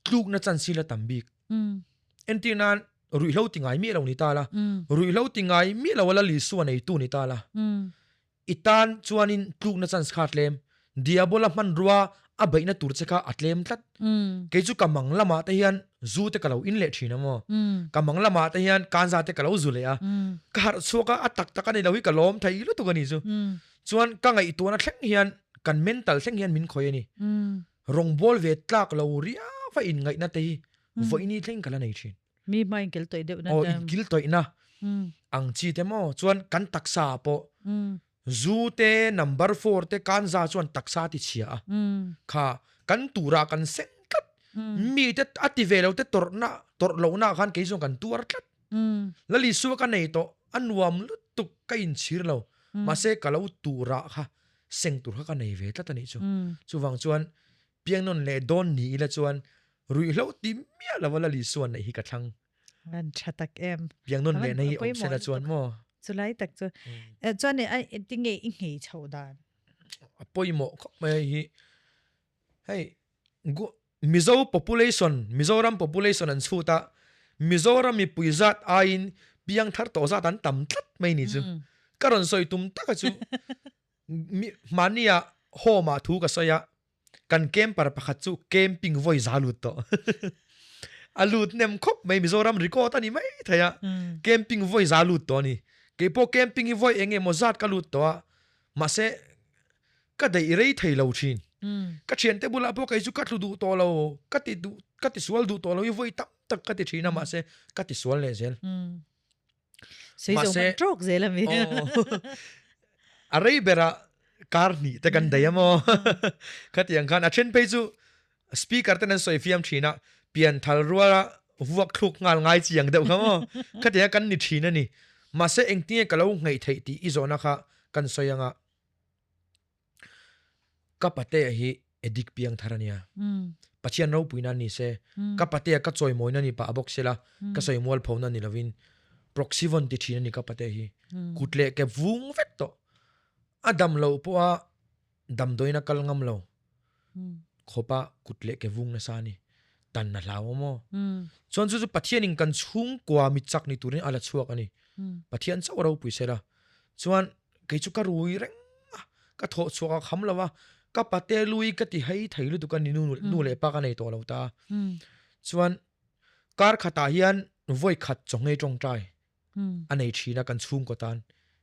Tlukna chan sil a tam bik. Entir nan ruihhlo ti ngai miah lo ni ta la, ruihhlo ti ngai miah lo a Lal Isua neitu ni ta la. I tan chuanin tlukna chance kha a tlem. Diabola hmanrua a beihna tur che kha a tlem tlat. Kei chu ka mang lamah te hian zu te ka lo in leh thin a maw. Ka mang lamah te hian kanza te ka lo zu leh a. Ka harh chhuak a, a tak tak a ni lo hi ka lawm thei lutuk a ni chu. Chuan ka ngaihtuahna thleng hian kan mental thleng hian min khawih a ni. Rawngbâwl ve tlak lo riau a inngaihna te hi vawiini thleng ka la nei thin. Mi hma inkil tawih deuhna te. Aw, inkil tawihna ang chi te maw. Chuan kan taksa ah pawh zu te, number four te, kanza chuan taksa a ti chhia a. Kha kan turah kan seng tlat. Mi te a ti ve lo te tawrhna, tawrh lohna ah khan kei chuan kan tuar tlat. Lal Isua ka nei tawh, a nuam lutuk ka inchhir lo. Mahse ka lo turah kha seng tur kha ka nei ve tlat a nih chu. Chuvang chuan piangnawn leh dawn ni ila chuan. Ruihhlo ti miah lova Lal Isua neih hi ka thlang. An tha tak em. Piang nawn lehna hi awm sela chuan maw. Chulai tak chu. Chuan tinge i nghei chho dan? A pawimawh khawp mai hei hi. Hei Mizo population, Mizoram population an chhut a, Mizoram mipui zat aiin piang thar tawh zat an tam tlat mai ni chu. Ka rawn sawi tum taka chu mahnia home ah thu ka sawi a, Kan camper pakhat chu camping vawi za lut tawh. A lut nem khawp mai Mizoram record a ni mai thei a. Camping vawi za lut tawh a ni. Keipawh camping hi vawi eng emaw zat ka lut tawh a. Mahse ka daih rei thei lo thin. Ka thiante bulah pawh kei chu ka tlu duh tawh lo, ka ti duh ka ti sual duh tawh lo hi vawi tam tak ka ti thin a mahse ka ti sual leh zel. Mahse trawk zel a mi. A rei berah kar hnih te kan daih a maw. Khatiang khan a then phei chu speaker ten an sawi fiam thin a, pian thal ruala vuak thluk nghal ngai chiang deuh kha maw. Khatiang kan ni thin a ni. Mahse engtinge ka lo ngaih theih tih i zawhna kha kan sawi anga. Ka patea hi addict piang thar a nia. Pathian ropuina ni se, ka patea ka chawimawina ni pah bawk sela, ka sawi mualphona ni lovin Proxyvon ti thin a ni ka patea hi. Kut leh ke vung vek tawh. A dam loh pawha damdawiin a kal ngam lo khawpa kut leh ke vung nasa a ni. Tan a hlau awm aw. Chuan chu chu Pathianin kan chhungkua mi chak ni turin a la chhuak a ni. Pathian chauh ropui sela. Chuan kei chu ka rui reng a, ka thawh chhuak a kham lo a, ka pate lui ka ti hei thei lutuk a ni nu nu leh pa ka nei tawh lo ta. Chuan kar khatah hian vawi khat chawnghei tawngtai a nei thin a kan chhungkaw tan.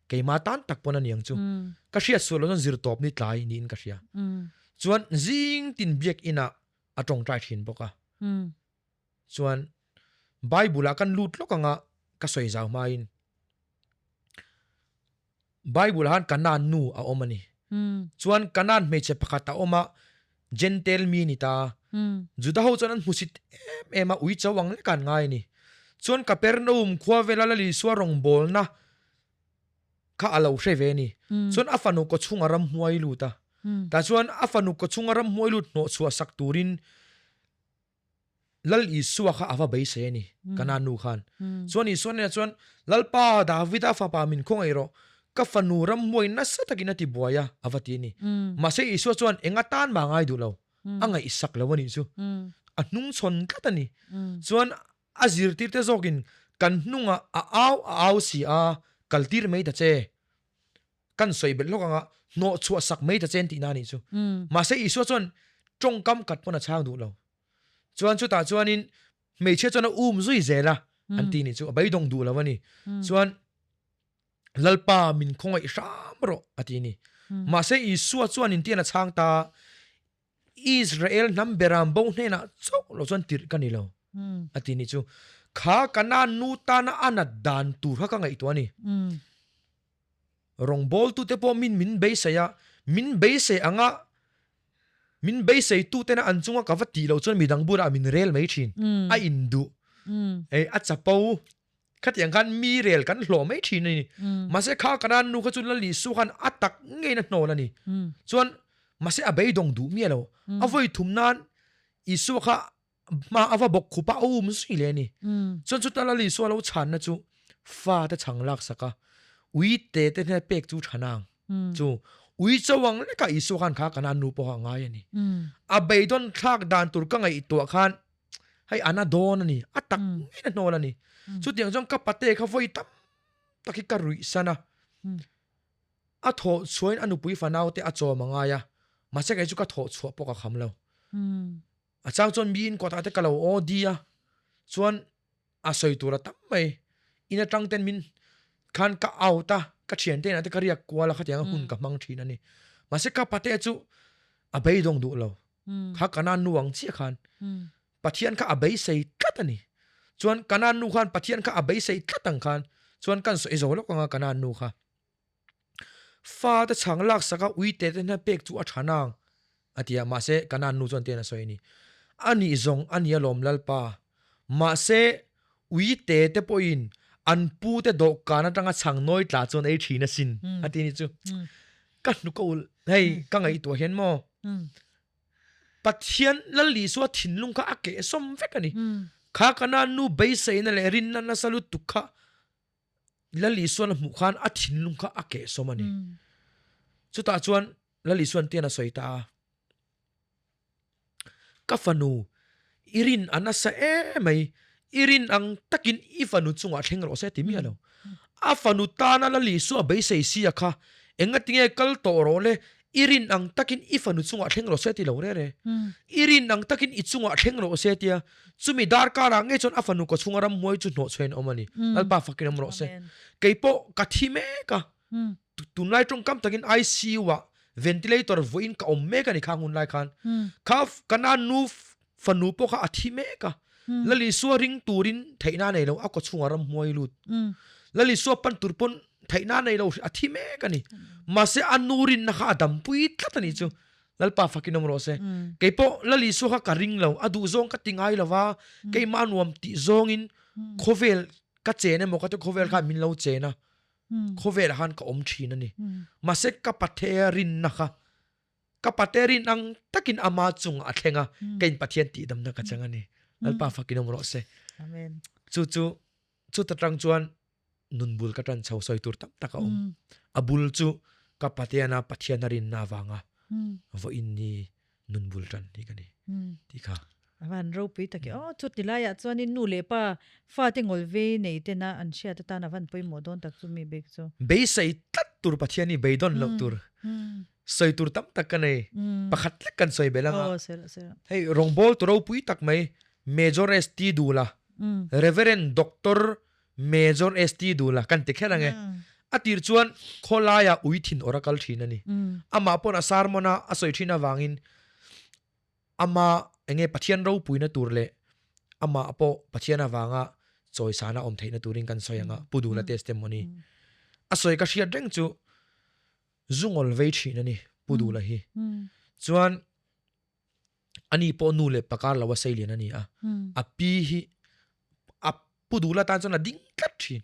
Keimah tan tak pawn a ni ang chu. Ka hriat sual lo chuan zirtawp ni tlai niin ka hria. Chuan zing tin biakinah a tawngtai thin bawk a. Chuan Bible ah kan lut lawk anga ka sawi zau hmain Bible ah khan Kanaan nu a awm a ni. Chuan Kanaan hmeichhe pakhat a awm a, Gentile mi a ni ta a. Juda ho chuan an hmusit em em a, ui cho ang lek a an ngai a ni. Chuan Kapernaum khua vela Lal Isua rawngbawlna kha a lo hre ve a ni. Chuan a fanu kawchhunga ramhmuai lut a. Tah chuan a fanu kawchhunga ramhmuai lut hnawhchhuah sak turin Lal Isua kha a va beisei a ni, Kanaan nu khan. Chuan Isua hnenah chuan, Lalpa, Davida fapa min khawngaih rawh, ka fanu ramhmuai nasa takin a ti buai a, a va ti a ni. Mahse Isua chuan eng atan mah a ngai duh lo, a ngaihsak lo a nih chu. A hnungchhawn tlat a ni. Chuan a zirtirte zawkin kan hnungah a au a au si a, kaltir mai ta che. Kan sawi belh hlawk anga hnawh chhuah sak mai ta chen tihna a nih chu. Mahse Isua chuan tawngkam khat pawn a chhang duh lo. Chuan chutah chuanin hmeichhia chuan a um zui zel a an ti nih chu a beidawng duh lo a ni. Chuan Lalpa min khawngaih hram rawh a ti a ni. Mahse Isua chuan intian a chhang ta Israel hnam beram bo hnenah chauh lo chuan tirh ka ni lo a ti nih chu. Kha Kanaan nu tana a nat dan tur kha ka ngaihtuah a ni. Rawngbawltute pawh min min beisei a, min beisei anga min beiseitutena an chunga ka va tih loh chuan midang bulah min rel mai thin. A induh, a chapo. Khatiang khan mi rel kan hlawh mai thin a ni. Mahse kha Kanaan nu kha chu Lal Isua khan a tak ngeiin a hnawl a ni. Chuan mahse a beidawng duh miah lo. A vawi thum nan Isua kha hma a va bawk khup a, a um zui leh a ni. Chuan chuta Lal Isua lo chhanna chu fate chhang laksak a, ui te te hnena pek chu tha nang. Chu ui cho ang lekah Isua khan kha Kanaan nu pawh kha a ngai a ni. A beidawn thlak dan tur ka ngaihtuah khan hei ana dawn a ni a tak ngei na hnawl a ni chutiang chuan ka pate kha vawi tam tak hi ka ruih san a a thawh chhuahin a nupui fanau te a chawm a ngai a mahse kei chu ka thawh chhuah pawh ka kham lo a chang chuan miin kawtah te ka lo aw di a chuan a sawi tur a tam mai in atang ten min khan ka out a ka thian te inah te ka riak kual a khatiang a hun ka hmang thin a ni mahse ka pate chu a beidawng duh lo Kha Kanaan nu ang chiah khan Pathian kha a beisei tlat a ni. Chuan Kanaan nu khan Pathian kha a beisei tlat ang khan chuan kan sawi zo lawk anga Kanaan nu kha fate chhang laksak a uite te hna pek chu a tha nang a ti a mahse Kanaan nu chuan tian a sawi a ni. A nih zawng a ni alawm Lalpa mahse uite te pawhin an pu te dawhkan atanga chhang nawi tla chuan ei thin asin a ti a ni chu. Ka hnuk a ulh hei ka ngaihtuah hian maw. Pathian Lal Isua thinlung kha a kehsawm vek a ni. Kha Kanaan nu beiseina leh rinna nasa lutuk kha Lal Isuan a hmuh khan a thinlung kha a kehsawm a ni. Chutah chuan Lal Isuan tian a sawi ta a, Ka fanu, i rin a nasa emai, i rin ang takin i fanu chungah thleng rawh se ti miah lo. A fanu tana Lal Isua beisei sia kha engatinge kal tawh rawh le, i rin ang takin i fanu chungah thleng rawh se ti lo rere. I rin ang takin i chungah thleng rawh se tia chumi darkarah ngei chuan a fanu kawchhunga ramhuai chu hnawhchhuahin a awm a ni. Lalpa fakin awm rawh se. Keipawh ka thi mek a. Tunlai tawngkam takin ICU ah ventilator vawiin ka awm mek a ni kha hunlai khan. Kha ka nu fanu pawh kha a thi mek a. Lal Isua ring turin theihna a nei lo, a kawchhungah ramhmuai lut. Lal Isua pan tur pawn theihna a nei lo, a thi mek a ni. Mahse a nu rinna kha a dampui tlat a nih chu. Lalpa fakin awm rawh se. Keipawh Lal Isua kha ka ring lo, a duhzawng ka ti ngai lo va, keimah nuam tih zawngin khawvel ka chen emaw ka ti khawvel khan min lo chen a. Khawvelah khan ka awm thin a ni. Mahse ka Pathea rinna kha, ka Pate rin ang takin ama chungah a thleng a, ka in Pathian tihdamna ka chang a ni. Lalpa fakin awm rawh se. Amen. Chu chu, chuta tang chuan nun bul ka tan chho sawi tur tam tak a awm. A bul chu ka Pateana Pathian a rinna avanga vawiin ni nun bul tan hi ka ni tih kha. A van ropui tak e. Aw chuti laiah chuanin nu leh pa fate ngawl vei nei tena an hriat atan a van pawimawh dawn tak chu mi bik chu. Beisei tlat tur Pathian hi beidawn loh tur sawi tur tam tak ka nei. Pakhat lek kan sawi belh anga. Aw sir sir. Hei rawngbawl tu ropui tak mai Major ST Dula Reverend Doctor Major ST Dula kan ti kher ange. A tir chuan khawlaia ui thin awr a kal thin a ni. Amah pawn a sermon a a sawi thin avangin Ama enge Pathian ropuina tur leh amah pawh Pathian avanga chawisana awm theihna turin kan sawi anga Pu Dula testimony a sawi ka hriat reng chu zungawl vei thin a ni Pu Dula hi. Chuan ani pawh nu leh pakar lo a sei lian a ni a, a pi hi a Pu Dula tan chuan a ding tlat thin.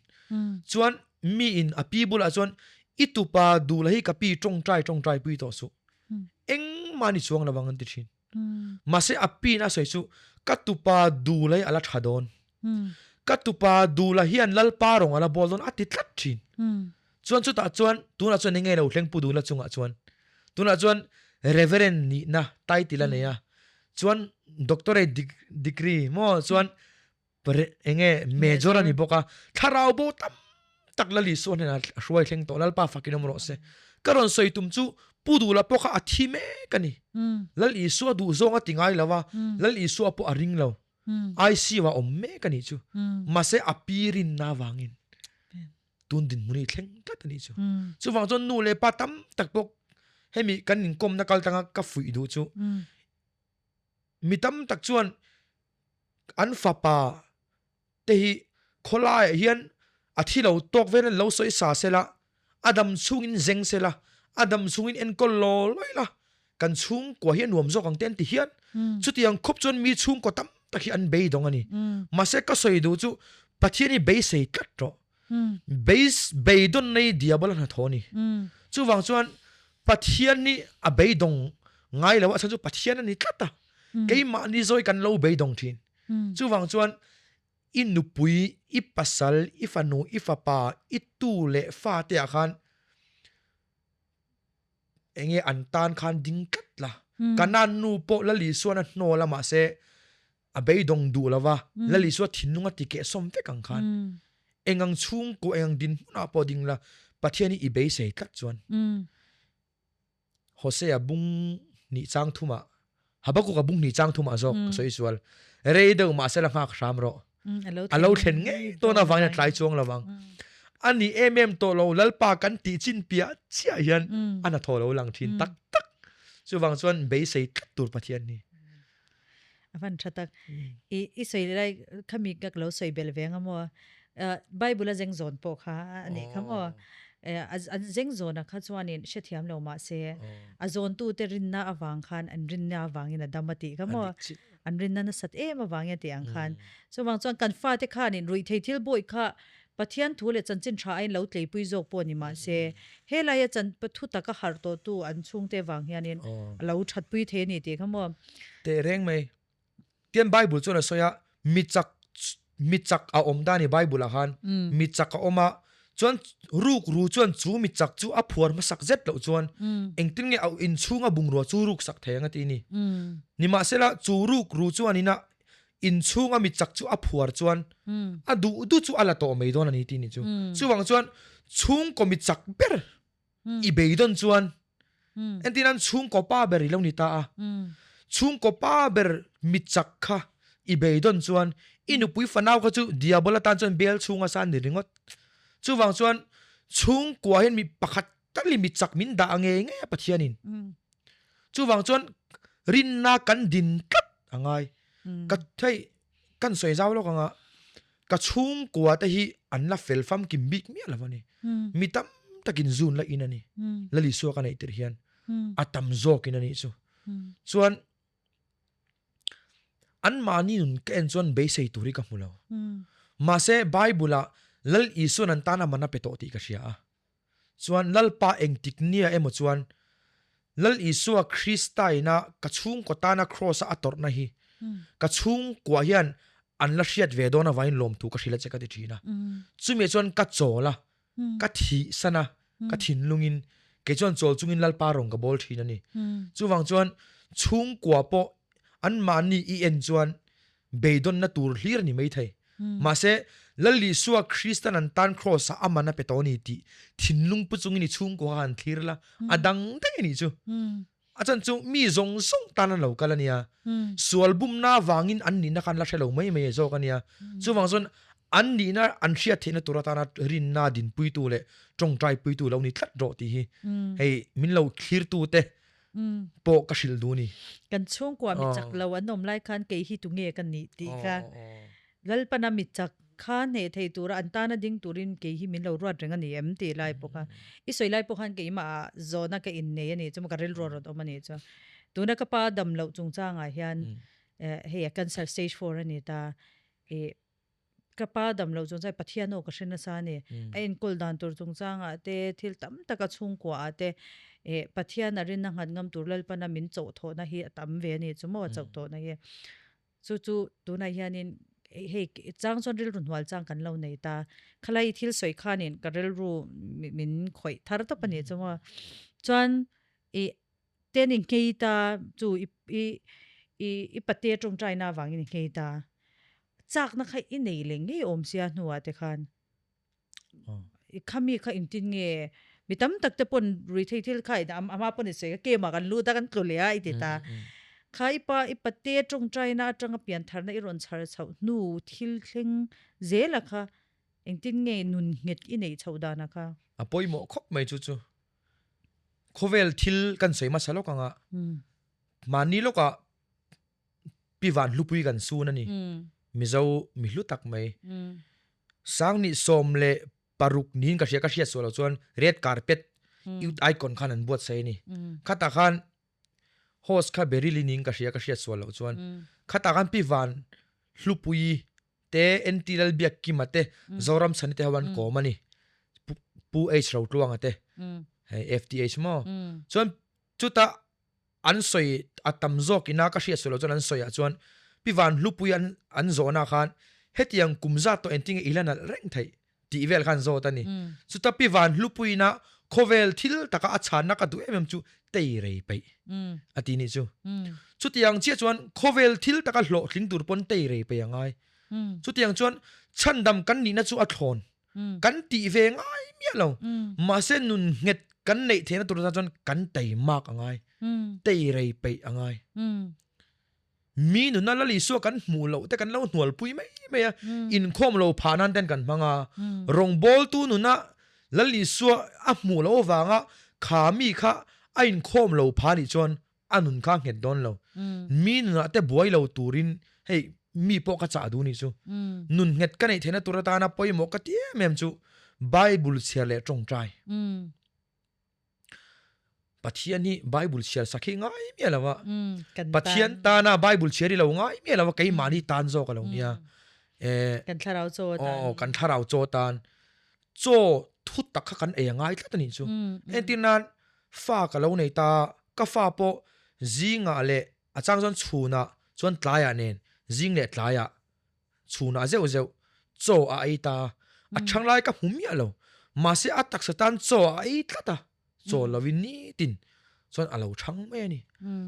Chuan mi in a pi bulah chuan i tupa Dula hi ka pi tawngtai tawngtai pui tawh suh. Engmah ni chuang lovang an ti thin. Mahse a pi in a sawi chu ka tupa Dula hi a la tha dawn. Ka tupa Dula hian Lalpa rawng a la bawl dawn a ti tlat thin. Chuan chutah chuan tunah chuan enge lo thleng Pu Dula chungah chuan tunah chuan Reverend nihna title a nei a. Chuan doctorate degree maw chuan Enge major a ni bawk a, thlarau bo tam tak Lal Isua hnenah a hruai thleng tawh, Lalpa fakin awm rawh se. Ka rawn sawi tum chu Pu Duhla pawh kha a thi mek a ni. Lal Isua duh zawng a ti ngai lo a, Lal Isua pawh a ring lo. ICU ah awm mek a nih chu. Mahse a pi rinna avangin tun dinhmun hi thleng tlat a nih chu. Chuvang chuan nu leh pa tam tak pawh hemi kan inkawmna kal tanga ka fuih duh chu Mi tam tak chuan an fapa te hi khawlaiah hian a thi lo tawk vel an lo sawi sa sela, a dam chhungin zeng sela, a dam chhungin enkawl law lawi la, kan chhungkua hi a nuam zawk ang te an ti hian. Chutiang khawp chuan mi chhungkaw tam tak hi an beidawng a ni. Mahse ka sawi duh chu Pathian hi beisei tlat rawh. Beis beidawn nei diabol a hnathawh a ni. Chuvang chuan Pathian hi a beidawng ngai lo a chhan chu Pathian a ni tlat a. Keimahni zawi kan lo beidawng thin. Chuvang chuan i nupui, i pasal, i fanu, i fapa, i tu leh fa te ah khan enge an tan khan ding tlat la. Kanan nu pawh Lal Isuan a hnawl a mahse a beidawng duh lo va, Lal Isua thinlung a ti kehsawm vek ang khan engang chhungkaw engang dinhmunah pawh ding la Pathian hi i beisei tlat chuan Hosea bung hnih chang thumah Habakuka bung hnih chang thumah zawk ka sawi sual rei deuh mahse la nghak hram rawh a lo thlen ngei tawn avangin a tlai chuang lo vang a ni em em tawh lo Lalpa kan tih chin piah chiah hian a hnathawh lo lang thin tak tak chuvang chuan beisei tlat tur Pathian hi. A van tha tak. I i sawi lai khami ka lo sawi belh ve anga maw. Bible a zeng zawn pawh kha a nih kha maw. An zeng zawn a kha chuanin hrethiam lo mah se a zawntu te rinna avang khan an rinna avangin a dam a tih kha maw. An rinna nasat em avangin a tih ang khan. Chuvang chuan kan fate khanin ruihthei thil bawih kha. Pathian thu leh chanchin tha aiin lo tleipui zawk pawh ni mah se, helaia chan thu taka harh tawhtu an chhungte vang hianin a lo thatpui thei a ni tih kha maw? Teh reng mai. Tian Bible chuan a sawi a, mi chak mi chak a awm ta a ni Bible ah khan. Mi chak a awm a, chuan ruk ru chuan chu mi chak chu a phuar hmasak zet loh chuan engtin nge a inchhunga bungrua chu ruk sak thei ang a ti a ni. Nimahsela chu ruk ru chuanin a inchhunga mi chak chu a phuar chuan a duh duh chu a la tawh mai dawn a ni tih a nih chu. Chuvang chuan chhungkaw mi chak ber i beidawn chuan entir nan chhungkaw pa ber i lo ni ta a, chhungkaw pa ber mi chak kha i beidawn chuan i nupui fanau kha chu diabol atan chuan bel chhunga sa a ni ringawt. Chuvang chuan chhungkua hian mi pakhat tal i mi chak min dah ngei ngei a Pathianin. Chuvang chuan rinna kan din tlat a ngai. Ka hei kan sawi zau lawk anga ka chhungkua te hi an la fel famkim bik miah lo a ni. Mi tam takin zun la in a ni. Lal Isua ka neih tirh hian a tam zawkin a nih chu. Chuan an mahni nun ka en chuan beisei tur hi ka hmu lo. Mahse Bible ah Lal Isuan an tan a man a pe tawh tih ka hria a. Chuan Lalpa engtik nia emaw chuan Lal Isua Krista ina ka chhungkaw tana Kraws a a tawrhna hi ka chhungkua hian an la hriat ve dawn avangin lawmthu ka hrilh a che ka ti thin a. Chumi ah chuan ka chawl a, ka thihsan a, ka thinlungin kei chuan chawl chungin Lalpa rawn ka bawl thin a ni. Chuvang chuan chhungkua pawh anmahni i en chuan beidawnna tur hlir a ni maithei. Mahse, Lal Isua Kristan an tan Kraws-ah a man a pe tawh a ni tih thinlung pu chungin i chhungkua kha han thlir la, a dang daih a nih chu. A chan chu mi zawng zawng tan an lo kal a nia. Sual bumna avangin an nihna kha an la hre lo mai mai zawk a nia. Chuvang chuan an nihna an hriat theihna tur atana rinna dinpuitu leh tawngtaipuitu lo ni tlat rawh tih hi hei min lo thlirtute pawh ka hrilh duh a ni. Kan chhungkua mi chak lo an awm lai khan kei hi tunge ka nih tih kha Lalpana mi chak kha hneh thei tura an tana ding turin kei hi min lo ruat reng a ni em tih lai pawh kha i sawi lai pawh khan keimah zawhna ka innei a nih chu maw ka rilru a rawn awm a nih chu. Tuna ka pa dam loh chungchangah hian hei a cancer stage four a ni ta ih Ka pa dam loh chungchang Pathian aw ka hre nasa a ni. A enkawl dan tur chungchangah te, thil tam taka chhungkuaah te eh Pathian a rinna nghat ngam tur Lalpana min chauh thawhna hi a tam ve a ni chu maw a chauh thawhna hi. Chu chu tunah hianin hei chang chuan rilru hnual chang kan lo nei ta. Khalai i thil sawi khanin ka rilru min khawih thar tawp a ni chu maw. Chuan ih Ten i nghei ta chu i i i i pate tawngtaina avangin i nghei ta. Chakna kha i nei leh ngei awm sia hnuah te khan. I khami kha engtin nge mi tam tak te pawn ruithei thil kha a hma pawn i sawi kha game ah kan lut a kan tlu leh a i ti ta. Kha i pa i pate tawngtaina atanga piantharna i rawn chhar chhoh hnu thil thleng zela kha engtin nge nun nghet i neih chhoh dana kha. A pawimawh khawp mai chu chu. Khawvel thil kan sawi hmasa lawk anga mahni lawkah pi van hlupui kan sun a ni. Mizo mi hlu tak mai. Sangni 16 niin ka hria ka hriat suah loh chuan red carpet youth icon khan an buatsaih a ni. Khatah khan host kha Beryl-i niin ka hria ka hriat suah loh chuan khatah khan pi van hlupui te NT Lalbiakkima te Zoram Chhani te ho an kawm a ni Pu H Rotluanga te hei FTH maw chuan chuta an sawi a tam zawk ina ka hriat sual loh chuan an sawi ah chuan Pi Van Hlupui an an zawhna khan hetiang kum zat tawh engtinge i la nalh reng theih tih vel khan zawt a ni. Chuta Pi Van Hlupuina khawvel thil taka a chhanna ka duh em em chu tei rei peih a ti nih chu. Chutiang chiah chuan khawvel thil taka hlawhtling tur pawn tei rei peih a ngai. Chutiang chuan chhandam kan nihna chu a thlawn kan tih ve ngai miah lo. Mahse nun nghet kan neih theihna tur atan chuan kan tei mak a ngai. Tei rei peih a ngai. Mi nuna Lal Isua kan hmuh loh te kan lo hnualpui mai mai a, inkhawm lo phah nan ten kan hmang a. Rawngbawltu nuna Lal Isua a hmuh loh avanga kha mi kha a inkhawm lo phah nih chuan a nun kha a nghet dawn lo. Mi nunah te buai lo turin hei mi pawh ka chah duh nih chu. Nun nghet ka neih theihna tur atana pawimawh ka ti em em chu Bible chhiar leh tawngtai. Pathian hi Bible chhiar sak hi ngai miah lo a. Pathian tana Bible chhiar hi lo ngai miah lo a, keimahni tan zawk a lo nia. Eh, Kan thlarau chaw atan. Aw, kan thlarau chaw atan. Chaw thut tak kha kan ei a ngai tlat a nih chu. Entir nan fa ka lo nei ta, ka fa pawh zingah leh a chang chuan chhunah chuan tlaiah nen zing leh tlaiah chhunah zeuh zeuh chaw a ei ta. A chhang lai ka hmu miah lo. Mahse a taksa tan chaw a ei tlat a. Chaw lovin nitin chuan a lo chhang mai a ni.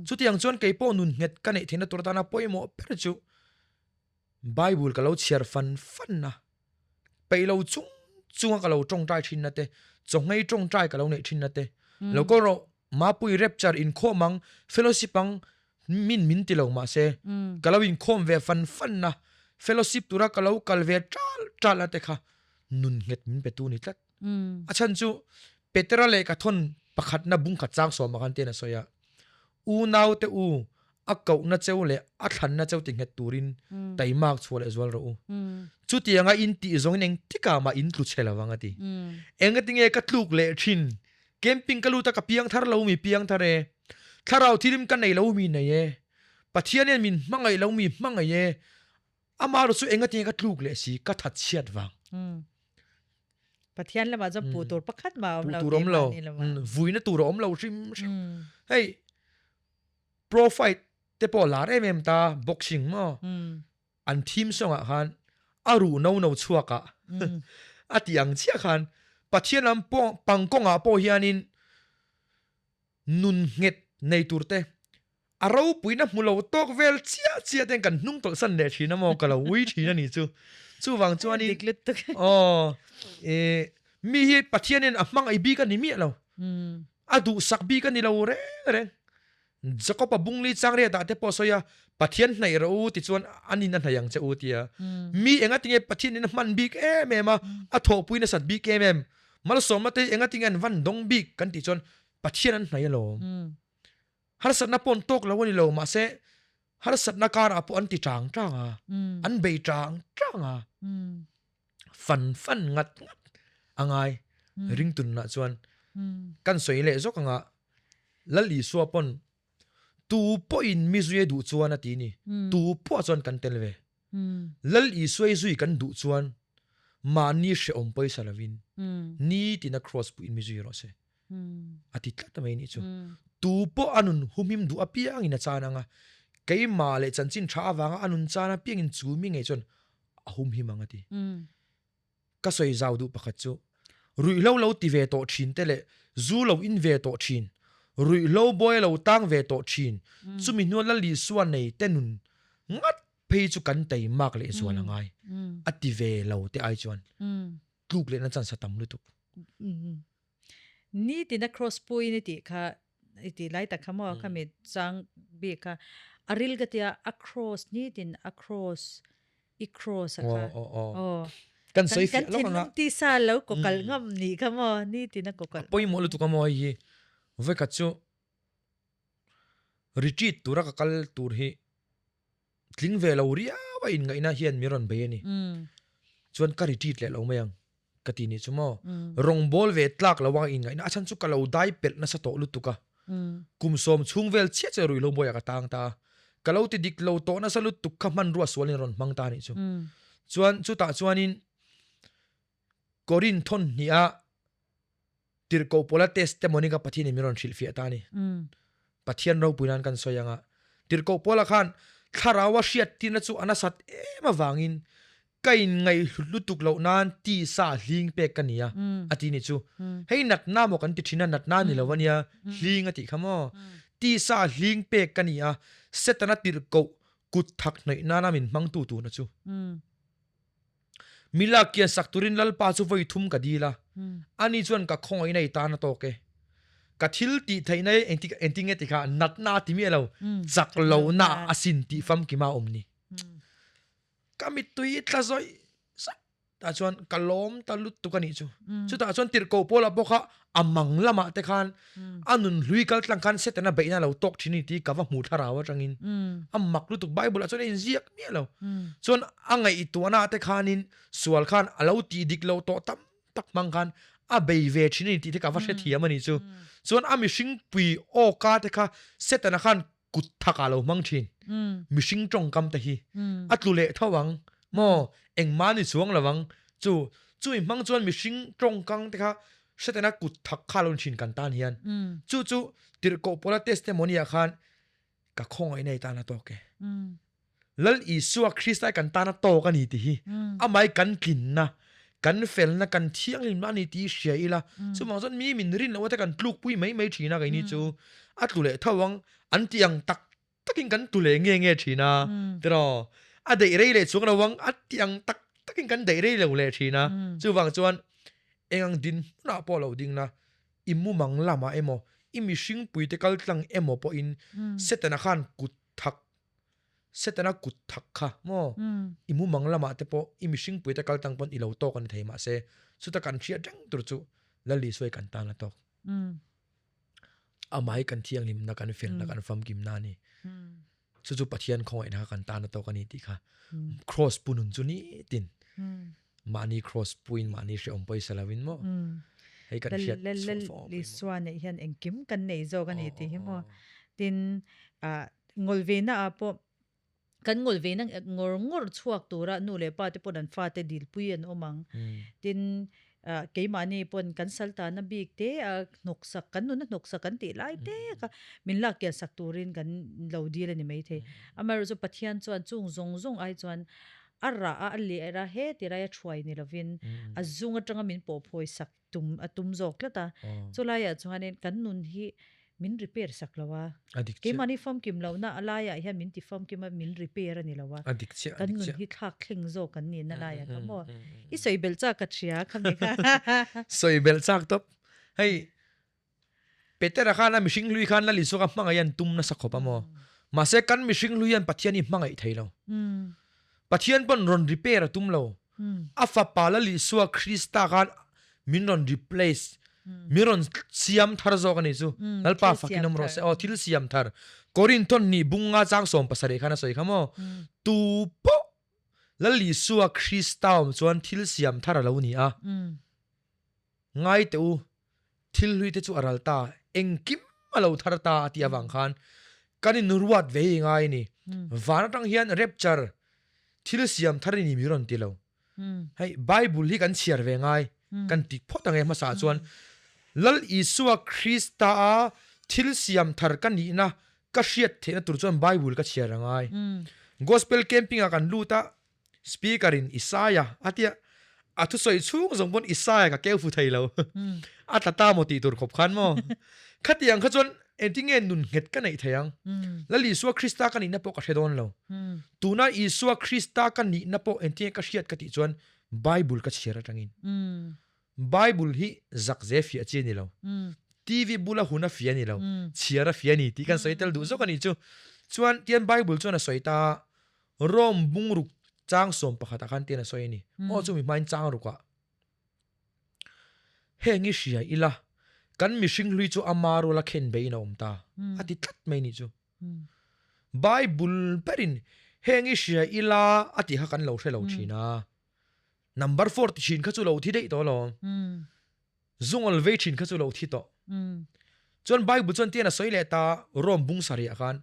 Chutiang chuan kei pawh nun nghet ka neih theihna tur atana pawimawh ber chu Bible ka lo chhiar fan fan a, peih lo chung chunga ka lo tawngtai thinna te, chawngei tawngtai ka lo neih thinna te, lo kawl rawh Mapui Rapture inkhawm ang, fellowship ang min min ti lo mahse ka lo inkhawm ve fan fan a, fellowship tura ka lo kal ve tal tal na te kha nun nghet min pe tu ni tlat. A chhan chu Petera leh ka thawn pakhatna bungkhat chang sawm ah khan tian a sawi a, Unaute u, a kohna cheu leh a thlanna cheu ti nghet turin taimak chhuah leh zual rawh u. Chutianga in tih zawngin engtikah mah in tlu chhe lovang a ti. Engatinge ka tluk leh thin? Camping ka lut a ka piang thar lo mi piang thar e. Thlarau thilim ka nei lo mi nei e. Pathian hian min hmangaih lo mi hmangaih e. Amah erawh chu engatinge ka tluk leh si ka that chhiat vang. Pathian lamah chuan puh tur pakhat mah a awm lo. Puh tur a awm lo. Vuina tur a awm lo hrim hrim. Hei pro fight te pawh lar em em ta boxing maw an theme song ah khan a ruh no no chhuak ah a tih ang chiah khan Pathian lam pangkawng ah pawh hianin nun nghet nei tur te a ropuina hmu lo tawk vel chiah chiah ten kan hnung tawlh san leh thin a maw ka lo ui thin a ni chu chuvang chuanin Dik lutuk. aw eh mi hi Pathianin a hmangaih bik a ni miah lo a duhsak bik a ni lo reng reng Jacob-a bungli changriat ah te pawh a sawi a Pathian hnaih rawh u tichuan an in a hnaih ang che u tia mi engatinge Pathianin a hman bik em em a a thawhpui nasat bik em em malsawmna te hi engatinge an van dawng bik kan tih chuan Pathian an hnaih alawm. Harsatna pawh an tawk lo a ni lo, mahse harsatna karah pawh an ti chang chang a, an bei chang chang a, fan fan ngat ngat a ngai ringtunah chuan kan sawi leh zawk anga Lal Isua pawn tu pawhin mi zui a duh chuan a ti ni, tu pawh chuan kan tel ve. Lal Isuai zui kan duh chuan mahni hrehawm pawisa lovin nitina kraws puiin mi zui rawh se. A ti tlat mai nih chu. Tu pawh a nun humhim duh apiangin a chan ang a, keimah leh chanchin tha avanga a nun chan apiangin chu mi ngei chuan a humhim ang a ti. Ka sawi zau duh pakhat chu, ruihhlo lo ti ve tawh thin te leh zu lo in ve tawh thin, ruihhlo buai lo tang ve tawh thin, chumi hnua Lal Isua nei te nun ngat phei chu kan teimak leh zual a ngai a ti ve lo te ai chuan tluk lehna chance a tam lutuk. Nitin a cross puiin i tih kha i tih lai tak kha maw khami chang bik kha a ril ka tia a cross nitin a cross i cross a kha aw kan sawi fiah lawk anga tisa lo ko kal ngam ni kha maw nitin a ko kal pawimawh lutuk a maw hei hi vawikhat chu retreat tura ka kal tur hi tling ve lo riau a inngaihna hian min rawn bei a ni. Chuan ka retreat leh lo mai ang ka ti nih chu maw. Rawngbawl ve tlak lo a inngaihna a chhan chu ka lo dai pelh nasa tawh lutuk a. Kum sawm chhung vel chiah chiah ruihhlo bawiah ka tang ta a. Ka lo ti dik lo tawh nasa lutuk kha hmanrua sualin a rawn hmang ta nih chu. Chuan chutah chuanin Korin thawn hniha Tirhkoh Paula testimony kha Pathianin min rawn hrilhfiah ta a ni. Pathian ropui nan kan sawi ang a, Tirhkoh Paula khan thlarau a hriattirna chu a nasat em avangin ka inngaihhlut lutuk loh nan tisa hling pek ka ni a, a ti nih chu. Hei natna maw kan ti thin a, natna ni lo a nia, hling a tih kha maw. Tisa hling pek ka ni a, Setana tirhkoh kut thak hnawih nana min hmangtu turna chu. Mi lak kian sak turin Lalpa chu vawi thum ka dil a, ani chuan ka khawngaihna i tan a tawk e. Ka thil tih theihna hi engtik engtin nge ti kha natna a ti miah lo, chak lohna a sin tih famkima a awm ni. Ka mittui i tla zawih zawih tah chuan ka lawm ta lutuk a nih chu. Chutah chuan tirhkoh pawlah pawh kha a mang lamah te khan a nun hlui kal tlang khan Setana beihna a lo tawk thin a ni tih ka va hmuh thlarau atangin a mak lutuk Bible ah chuan a inziak miah lo. Chuan a ngaihtuahna te khanin sual khan a lo tih dik lo tawh tam tak hmang khan a bei ve thin a ni tih te ka va hrethiam a ni chu. Chuan a mihring pui awka te kha Setana khan kut thak ah lo hmang thin. Mihring tawngkam te hi a tlu leh tho ang. Maw? Engmah ni chuang lo ang. Chu, chumi hmang chuan mihring tawngkang te kha hretena kut thak kha a lo ni thin kan tan hian. Chu chu tirhkoh pawla testimony ah khan ka khawngaihna i tan a tawk e. Lal Isua Krista hi kan tan a tawk a ni tih hi amah hi kan tlinna, kan felna, kan thianghlimna a ni tih hi hria ila. Chuvang chuan mi min rin loh te kan tlukpui mai mai thin a keini chu a tlu leh tho ang an tih ang tak takin kan tlu leh nge nge thin a tiraw a daih rei leh chuang lo ang a tih ang tak takin kan daih rei lo leh thin a chuvang chuan eng ang din hmunah pawh lo ding la i mumang lamah emaw i mihring puite kal tlang emaw pawhin Setana khan kut thak Setana kut thak kha maw i mumang lamah te pawh i mihring puite kal tlang pawn i lo tawk a ni thei mahse chuta kan hriat reng tur chu Lal Isua hi kan tan a tawk. Amah hi kan thianghlimna, kan felna, kan famkimna a ni. Chu chu Pathian khawngaihna kha kan tan a tawk a ni tih kha. Cross pu nun chu nitin mahni cross puin mahni hrehawm pawisa lovin maw hei kan hriat chhuah fo pawimawh. Isua neih hian engkim kan nei zawk a ni tih hi maw. Tin, ngawlveina ah pawh Kan ngawlh ve na ngawr ngawr chhuak tura nu leh pa te pawn an fate dilpui an awm ang. Tin, keimahni pawn kan sal tana bik te a hnawksak, kan nuna hnawksak kan tih lai te kha min lak kian sak turin kan lo dil a ni maithei. Amaherawhchu Pathian chuan chung zawng zawng ai chuan a rah a, a leh a, heti laia thuai ni lovin a zung atanga min pawh phawi sak tum a tum zawk tlat a. Chulaiah chuanin kan nun hi min repair sak lo a. A dik chiah. Keimahni famkim lohna a laiah hian min ti famkim a, min repair a ni lo a. A dik chiah, a dik chiah. Kan nun hi thlak thleng zawk kan nihna laiah kha maw. I sawi belh chak ka hria khami kha. Sawi belh chak tawp. Hei Petera khan a mihring hlui khan Lal Isua kha hmangaih an tum nasa khawp a maw. Mahse kan mihring hlui hian Pathian hi hmangaih thei lo. Pathian pawn rawn repair a tum lo. A fapa Lal Isua Krista khan min rawn replace, min rawn siam thar zawk a nih chu. Lalpa fakin awm rawh se. Aw thil siam thar. Korinthon nih bunga chang 17 khan a sawi kha maw. Tu pawh Lal Isua Krista awm chuan thil siam thar a lo ni a. Ngai teh u, thil hlui te chu a ral ta, engkim a lo thar ta a tih avang khan kan inruat ve hi ngai a ni. Van atang hian rapture, thil siam thar i ni mi rawn ti lo. Hei Bible hi kan chhiar ve ngai, kan ti phawt ang e hmasa ah chuan Lal Isua Krista a thil siam thar ka nihna ka hriat theihna tur chuan Bible ka chhiar a ngai. Gospel camping ah kan lut a, Speaker in Isaiah a tia, a thusawi chhung zawng pawn Isaiah ka keu fu thei lo. A tla ta maw tih tur khawp khan maw? Khatiang kha chuan engtin nge nun nghet ka neih thei ang? Lal Isua Krista ka nihna pawh ka hre dawn lo. Tuna Isua Krista ka nihna pawh engtin nge ka hriat ka tih chuan Bible ka chhiar atangin. Bible hi zak ze fiah chi a ni lo. TV bula hun a fiah a ni lo. Chhiar a fiah a ni tih kan sawi tel duh zawk a nih chu. Chuan tian Bible chuan a sawi ta a, Rome bungruk chang 11 ah khan tian a sawi a ni. Aw chumi hmain chang rukah heng hi hria ila kan mihring hlui chu ama ruala khen beiin a awm ta a ti tlat mai nih chu. Bible berin heng hi hria ila a tih kha kan lo hre lo thin a. Number four ti thin kha chu lo thi daih tawh alawm. Zungawl vei thin kha chu lo thi tawh. Chuan Bible chuan tian a sawi leh ta Rome bung sarih ah khan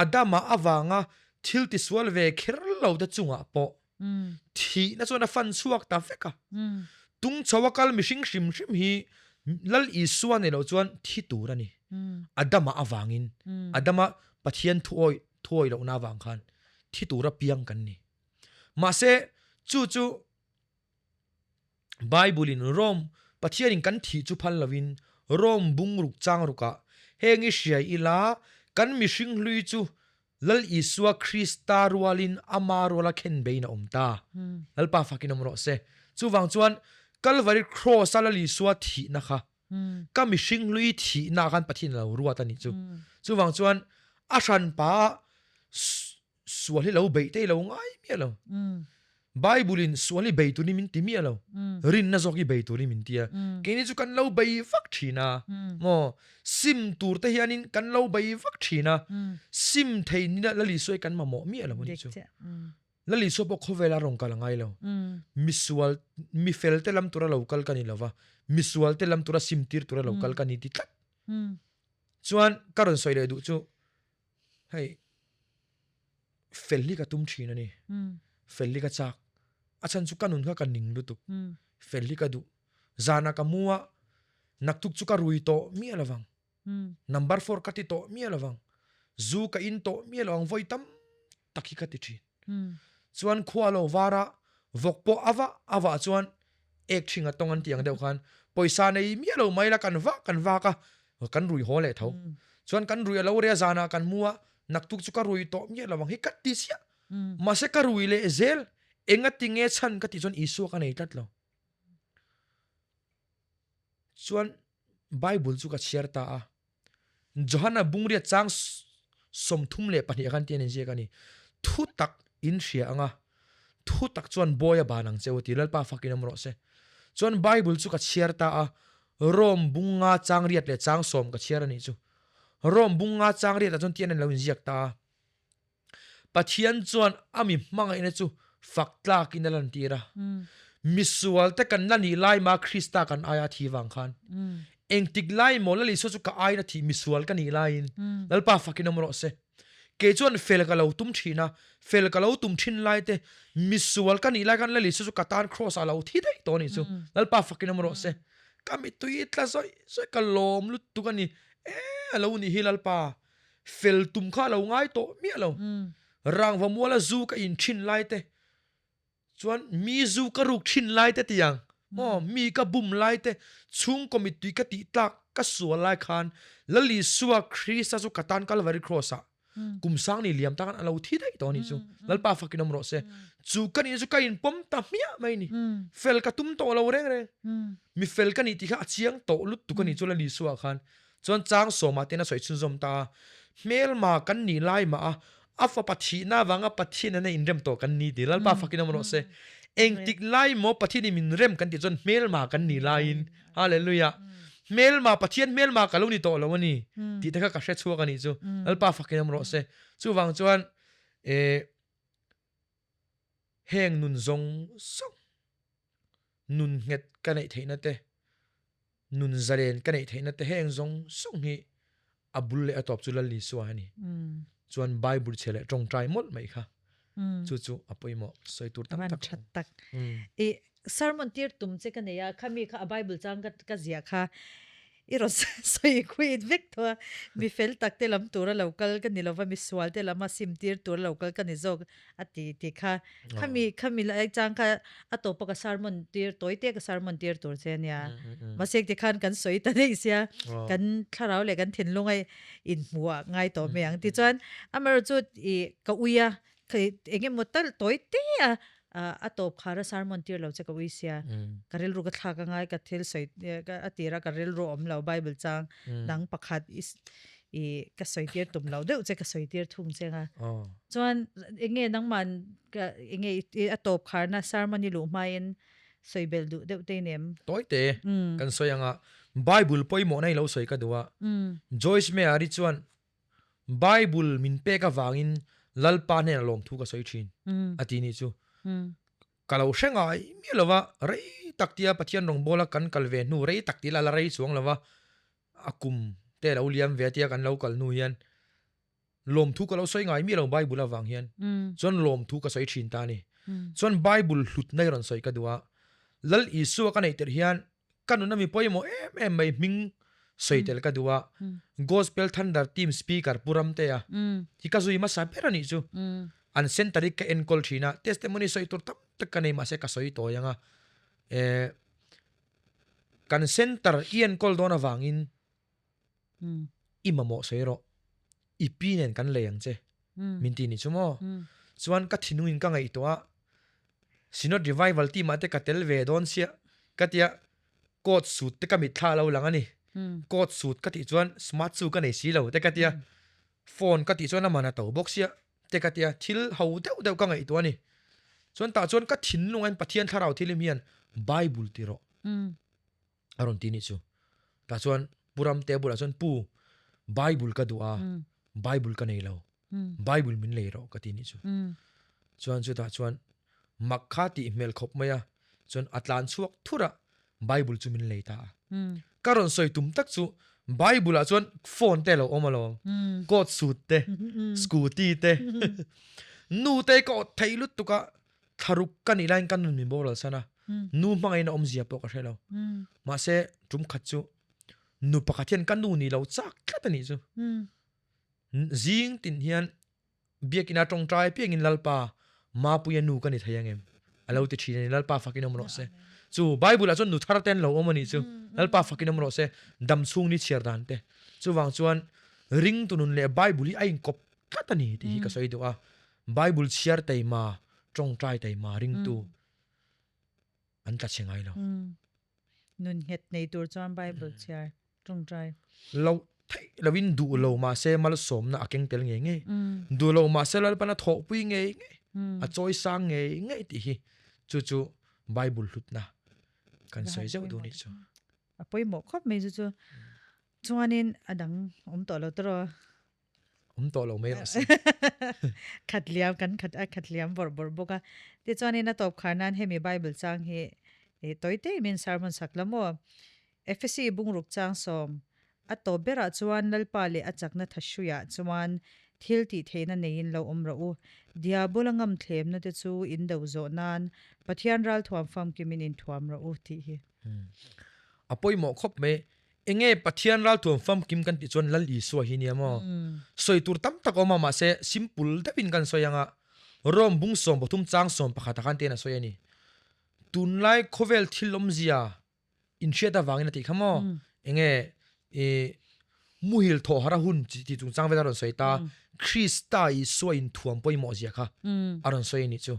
Adama avanga thil tisual ve kher lo te chungah pawh thihna chuan a fan chhuak ta vek a. Tung chho a kal mihring hrim hrim hi Lal Isua nei loh chuan thi tur a ni. Adama avangin Adama Pathian thuawi thuawi lohna avang khan thi tura piang kan ni. Mahse chu chu Bible in Rome Pathian in kan thih chu phal lovin Rome bungruk chang rukah heng i hria ila kan mihring hlui chu Lal Isua Krista rualin ama ruala khen beiin a awm ta. Lalpa fakin awm rawh se. Chuvang chuan Kalvari Cross a Lal Isua thihna kha ka mihring hlui thihna khan Pathian a lo ruat a nih chu. Chuvang chuan a hranpa ah Sual hi lo beih te i lo ngai miah lo. Bible in sual hi bei turin min ti miah lo. Rinna zawk hi bei turin min ti a. Keini chu kan lo bei vak thin a. Maw? Sim tur te hianin kan lo bei vak thin a. Sim thei nila Lal Isua hi kan mamawh miah lo a nih chu. Lal Isua pawh khawvela rawn kal a ngai lo. Misual, mifel te lam tura lo kal ka ni lova, misual te lam tura sim tir tura lo kal ka ni ti tlat. Chuan ka rawn sawi leh duh chu Hei, fel hi ka tum thin a ni. Fel hi ka chak. A chhan chu ka nun kha ka ning lutuk. Fel hi ka duh. Zana ka mu a, naktuk chu ka rui tawh miah lovang. Number four ka ti tawh miah lovang. Zu ka in tawh miah lovang vawi tam tak hi ka ti thin. Chuan khua lo var a, vawk pawh a vah a vah chuan ek hring a tawng an tih ang deuh khan pawisa nei miah lo mai la kan vak kan vak a, kan rui haw leh tho. Chuan kan rui a lo reh a zanah kan mu a, naktuk chu ka rui tawh miah lovang hi ka ti chiah. Mahse ka rui leh zel engati nge chhan ka tih chuan Isua ka nei tlat lo. Chuan Bible chu ka chhiar ta a, Johana bungriat chang 32 ah khan tian inziak a ni, Thu tak in hria ang a, thu tak chuan bawi a ban ang che u ti Lalpa fakin awm rawh se. Chuan Bible chu ka chhiar ta a, Rome bunga chang riat leh chang sawm ka chhiar a nih chu. Rome bunga chang riat ah chuan tian an lo inziak ta a. Pathian chuan a mi hmangaihna chu fak tlakin a lantir a. Misual te kan la nih lai ma Krista kan aia thi vang khan. Engtik lai maw Lal Isua chu ka aina thih misual ka nih laiin Lalpa fakin awm rawh se. Kei chuan fel ka lo tum thin a, fel ka lo tum thin lai te misual ka nih lai khan Lal Isua chu ka tan kraws ah lo thi daih tawh a nih chu. Lalpa fakin awm rawh se. Ka mittui tla zawih zawih ka lawm lutuk a ni. E a lo nih hi Lalpa. Fel tum kha a lo ngai tawh miah lo. Rangva muala zu ka in thin lai te, chuan mi zu ka ruk thin lai te tiang, aw mi ka bum lai te, chhungkaw mittui ka tih tlak ka sual lai khan Lal Isua Krista chu ka tan Kalvari Cross ah kum sang ni liam tak khan a lo thi daih tawh a nih chu. Lalpa fakin awm rawh se. Chu ka nih chu ka inpawm ta hmiah mai ni. Fel ka tum tawh lo reng reng. Mi fel ka nih tih kha a chiang tawh lutuk a nih chu Lal Isua khan. Chuan chang sawmah ten a sawi chhunzawm ta a, Hmelma kan nih lai mah a, a fapa thihna avanga Pathian in a inrem tawh kan ni ti Lalpa fakin awm rawh se. Engtik lai maw Pathian in min rem kan tih chuan hmelma kan nih laiin, Hallelujah, hmelma, Pathian hmelma ka lo ni tawh lo a ni tih te kha ka hre chhuak a nih chu. Lalpa fakin awm rawh se. Chuvang chuan eh Heng nun zawng zawng, nun nghet ka neih theihna te, nun zalen ka neih theihna te heng zawng zawng hi a bul leh a tawp chu Lal Isua a ni. Chuan Bible chhe leh tawngtai mawlh mai kha chu chu a pawimawh sawi tur tam tak. Tha tak. I sermon tir tum che ka nei a, khami kha a Bible chang ka ziah kha I rawn sawi khuit vek tawh a, mi fel tak te lam tura lo kal ka ni lova, mi sual te lama sim tir tura lo kal ka ni zawk a ti tih kha. Khami khami lai chang kha a tawpa ka sermon tir tawi te ka sermon tir tur che ania. Mahse tikhan kan sawi ta daih sia, kan thlarau leh kan thinlung a inhmuh ah ngai tawh mai ang. Tichuan amaherawhchu ih ka ui a, Eng emaw tal tawi te a a tawp khar a sermon tir lo che ka ui sia. Ka rilru ka thlak angai ka thil sawi a tir a ka rilru awm lo Bible chang dang pakhat i ka sawi tir tum lo deuh che ka sawi tir thung che anga. Chuan eng nge nangman eng nge a tawp kharna sermon i luh hmain sawi belh duh deuh te i nem. Tawi te kan sawi anga Bible pawimawhna i lo sawi ka duh a. Joyce Meyer-i chuan Bible min pek avangin Lalpa hnenah lawmthu ka sawi thin a ti nih chu. Ka lo hre ngai miah lova, rei tak tia Pathian rawngbawla kan kal ve hnu rei tak tih lah la rei chuang lova, a kum te lo liam ve tia kan lo kal hnu hian lawmthu ka lo sawi ngai miah lo Bible avang hian. Chuan lawmthu ka sawi thin ta a ni. Chuan Bible hlutna hi rawn sawi ka duh a, Lal Isua ka neih tirh hian Ka nuna mi pawimawh em em mai hming sawi tel ka duh a, Gospel Thunder Team Speaker Pu Ramtea hi ka zui hmasa ber a nih chu. An center hi ka enkawl thin a, testimony sawi tur tam tak ka nei mahse ka sawi tawi ang a. Eh, kan center i enkawl dawn avangin i mamawh sawi rawh, i pi nen kan lei ang che min ti nih chu maw. Chuan ka thinungin ka ngaihtuah a, Synod Revival team ah te ka tel ve dawn sia ka tia coat suit te ka mitthla a lo lang a ni. Coat suit ka tih chuan smart shoe ka nei si lo te ka tia, phone ka tih chuan a man a to bawk sia te ka tia, thil ho deuh deuh ka ngaihtuah a ni. Chuan tah chuan ka thinlung ain Pathian thlarau thilim hian Bible ti rawh. A rawn ti nih chu. Tah chuan Pu Ramtea bulah chuan Pu, Bible ka duh a, Bible ka nei lo. Bible min lei rawh ka ti nih chu. Chuan chutah chuan mak kha tih hmel khawp mai a, chuan a tlan chhuak thur a, Bible chu min lei ta a. Ka rawn sawi tum tak chu Bible ah chuan phone te a lo awm alawm, coat suit te, scooty te, nu te ka awt thei lutuk a. Thlaruk ka nih laiin ka nun min boral san a, nu hmangaihna awmzia pawh ka hre lo. Mahse, tum khat chu nu pakhat hian ka nu nih lo chak tlat a nih chu. Zing tin hian biakina tawngtai piangin Lalpa Mapuia nu ka ni thei angem? A lo ti thin a ni. Lalpa fakin awm rawh se. Chu Bible ah chuan nu thar te an lo awm a nih chu. Lalpa fakin awm rawh se. Dam chhung ni chhiar dan te. Chuvang chuan ringtu nun leh Bible hi a inkawp tlat a ni tih hi ka sawi duh a. Bible chhiar taima, tawngtai taima ringtu an tla chhe ngai lo. Nun nghet nei tur chuan Bible chhiar tawngtai. Lo theih loin duh lo mahse malsawmna a keng tel ngei ngei. Duh lo mahse Lalpan a thawhpui ngei ngei, a chawi sang ngei ngei tih hi chu chu Bible hlutna kan sawi zeuh duh nih chu. A pawimawh khawp mai chu chu. Chuanin a dang awm tawh lo tawh. Awm tawh lo mai rawh se. Khat liam kan khat a khat liam bawrh bawrh bawk a. Tichuanin a tawp khar nan hemi Bible chang hi tawi te min sermon sak la maw? Efesi bungruk chang sawm a tawp berah chuan Lalpa leh a chakna thahruiah chuan thil tih theihna neiin lo awm rawh u. Diabola ngam thlemna te chu in do zawh nan Pathian ralthuam famkimin inthuam rawh u tih hi. A pawimawh khawp mai. Enge Pathian ralthuam famkim kan tih chuan Lal Isua hi nia maw? Sawi tur tam tak a awm a, mahse simple deuhin kan sawi ang a, Rome bung 13 chang 11 ah khan tiin a sawi a ni. Tunlai khawvel thil awmzia inhriat avangin a tih kha maw? Enge i muhil thawh harh a hun tih chungchang vel a rawn sawi ta, Krista Isua inthuam pawimawh zia kha a rawn sawi a nih chu.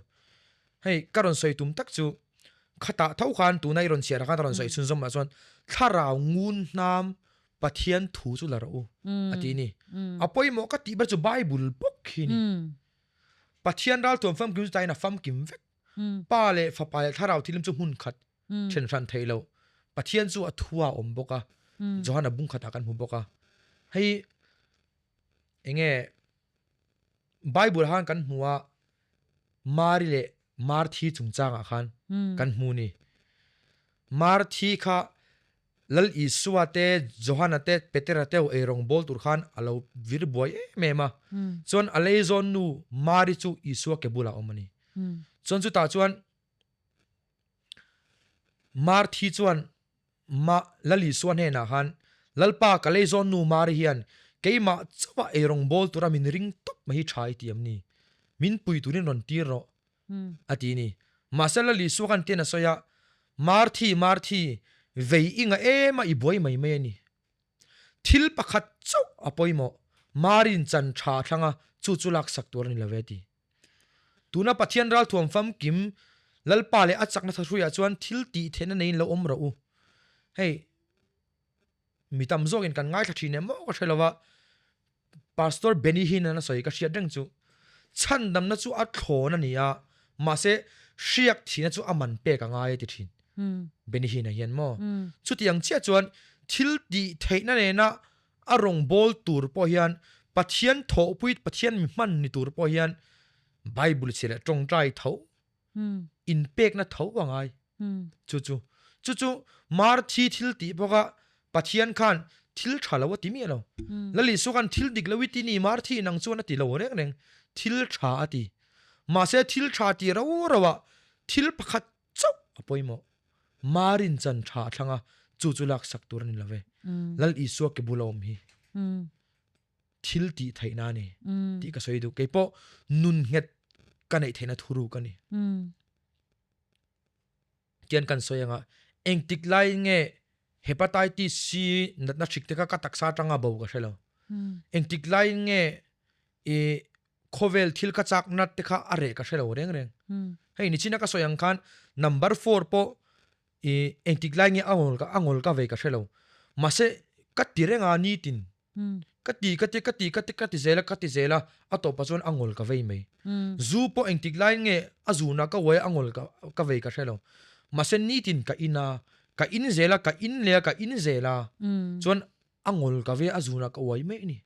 Hei ka rawn sawi tum tak chu Khatah tho khan tuna i rawn chhiar ah khan a rawn sawi chhunzawm ah chuan thlarau ngun hnam Pathian thu chu la rawh u a ti ni. A pawimawh ka tih ber chu Bible bawk khi ni. Pathian ralthuam famkim chu tain a famkim vek. Pa leh Fapa leh Thlarau thilim chu hmun khat then hran theih loh. Pathian chu a thu ah a awm bawk a. Johana bung khatah kan hmu bawk a. Hei enge Bible ah khan kan hmu a Mari leh Marthi chungchangah khan kan hmu ni. Marthi kha Lal Isua te, Johana te, Petera te ho eirawng bawl tur khan a lo vir buai em em a. Chuan a leizawn nu Mari chu Isua ke bulah a awm a ni. Chuan chutah chuan Marthi chuan Ma Lal Isua hnenah khan, Lalpa, ka leizawn nu Mari hian keimah chauha eirawng bawl tura min ring tawp mai hi tha i ti em ni? Min pui turin rawn tir rawh, a ti ni. Mahse Lal Isua khan tian a sawi a, Marthi, Marthi, vei i ngah em a i buai mai mai a ni. Thil pakhat chauh a pawimawh, Mari'n chan tha a thlang a, chu chu laksak tur a ni lo ve, a ti. Tuna Pathian ralthuam famkim Lalpa leh a chakna thahruiah chuan thil tih theihna neiin lo awm rawh u. Hei, mi tam zawkin kan ngaithla thin em maw ka hre lo va, Pastor Benny Hinn an a sawi ka hriat reng chu, chhandamna chu a thlawn a ni a, mahse hriak thihna chu a man pek a ngai a ti thin. Benny Hinn a hian maw? Chutiang chiah chuan thil tih theihna nena A rawngbâwl tûr pawh hian Pathian thawhpui, Pathian mi hman ni tûr pawh hian Bible chhia leh ṭawngṭai tho, inpêkna tho a ngai. Chu chu, chu chu Marthi thil tih bawk a, Pathian khân thil ṭha lo a ti miah lo. Lal Isua khân thil dik lo i ti ni, Marthi nang chuan a ti lo reng reng, thil ṭha a ti. Mahse thil ṭha ti rau rauah thil pakhat chauh a pawimawh. Marin chan tha a thlang a, chu chu laksak tur a ni lo ve. Lal Isua ke bula awm hi thil tih theihna a ni tih ka sawi duh. Keipawh nun nghet ka neih theihna thuruk a ni. Tian kan sawi anga engtik laiin nge hepatitis C natna hrik te kha ka taksa atanga bo ka hre lo. Engtik laiin nge i khawvel thil ka chak nat te kha a reh ka hre lo reng reng. Hei nichina ka sawi ang khan number four pawh i engtik lai nge a ngawl ka a ngawl ka vei ka hre lo. Mahse ka ti reng a nitin ka ti ka ti ka ti ka ti ka ti zel a ka ti zel a a tawpah chuan a ngawl ka vei mai. Zu pawh engtik lai nge a zunah ka uai a ngawl ka ka vei ka hre lo. Mahse nitin ka in a ka in zel a ka in leh a ka in zel a chuan a ngawl ka ve a zunah ka uai mai a ni.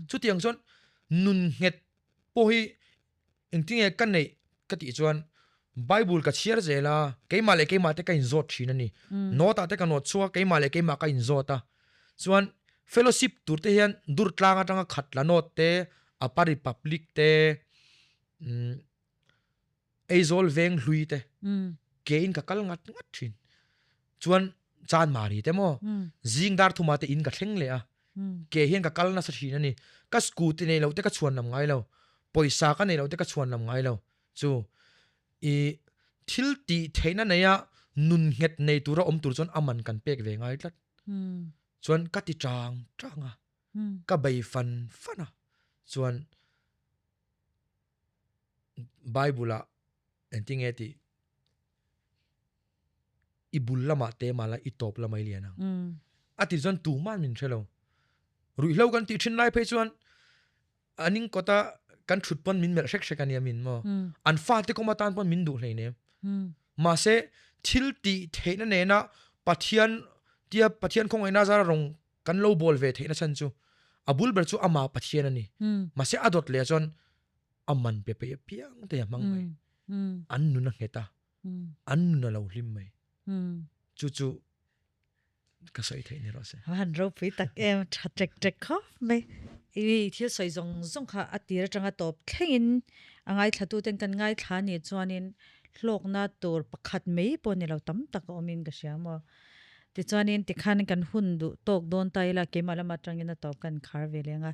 Chutiang chuan nun nghet pawh hi engtinge ka neih ka tih chuan Bible ka chhiar zel a, keimah leh keimah te ka inzawt thin a ni. Note ah te ka nawt chhuak a, keimah leh keimah ka inzawt a. Chuan fellowship tur te hian Durtlang atanga Khatla note te, Apa Republic te, umm. Aizawl veng hlui te ke in ka kal ngat ngat thin. Chuan Chanmari te maw zing dar thuma te in ka thleng leh a, ke hian ka kal nasa thin a ni. Ka scooty nei loh te ka chhuan lam ngai lo, pawisa ka nei loh te ka chhuan lam ngai lo. Chu i thil tih theihna neia nun nghet nei tura awm tur chuan a man kan pek ve ngai tlat. Chuan ka ti chang chang a, ka bei fan fan a, chuan Bible ah engtin nge tih i bul lamah te mah la i tawp lamah i lian ang. A ti chuan tuman min hre lo. Ruihhlo kan tih thin lai phei chuan an in kawta kan thut pawn min melh hrek hrek a nia min maw. An fate kawm atan pawn min duh hleinem. Mahse thil tih theihna nena Pathian tia Pathian khawngaihna zara rawng kan lo bawl ve theihna chhan chu a bul ber chu amah Pathian a ni. Mahse a dawt leh chuan a man pe peih apiang te a hmang mai. An nun a nghet a, an nun a lo hlim mai. Chu chu ka sawi theih ni rawh se. A han ropui tak em, tha tek tek khawp mai. I thil sawi zawng zawng kha a tir atanga tawp thlengin a ngaithlatu ten kan ngaithla ni chuanin hlawkna tur pakhat mai pawh ni lo tam tak a awmin ka hria maw. Tichuanin tikhan kan hun duh tawk dawn ta ila keimah lama atangin a tawp kan khar ve leng a,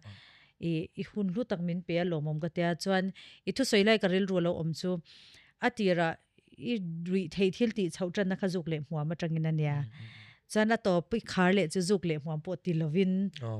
i i hun hlu tak min pe a lawmawm ka tia chuan i thusawi lai ka rilru lo awm chu a tirah i ruih theih thil tih chhoh tanna kha zuk leh hmuam atangin a nia. Chuan a tawp i khar leh chu zuk leh hmuam pawh ti lovin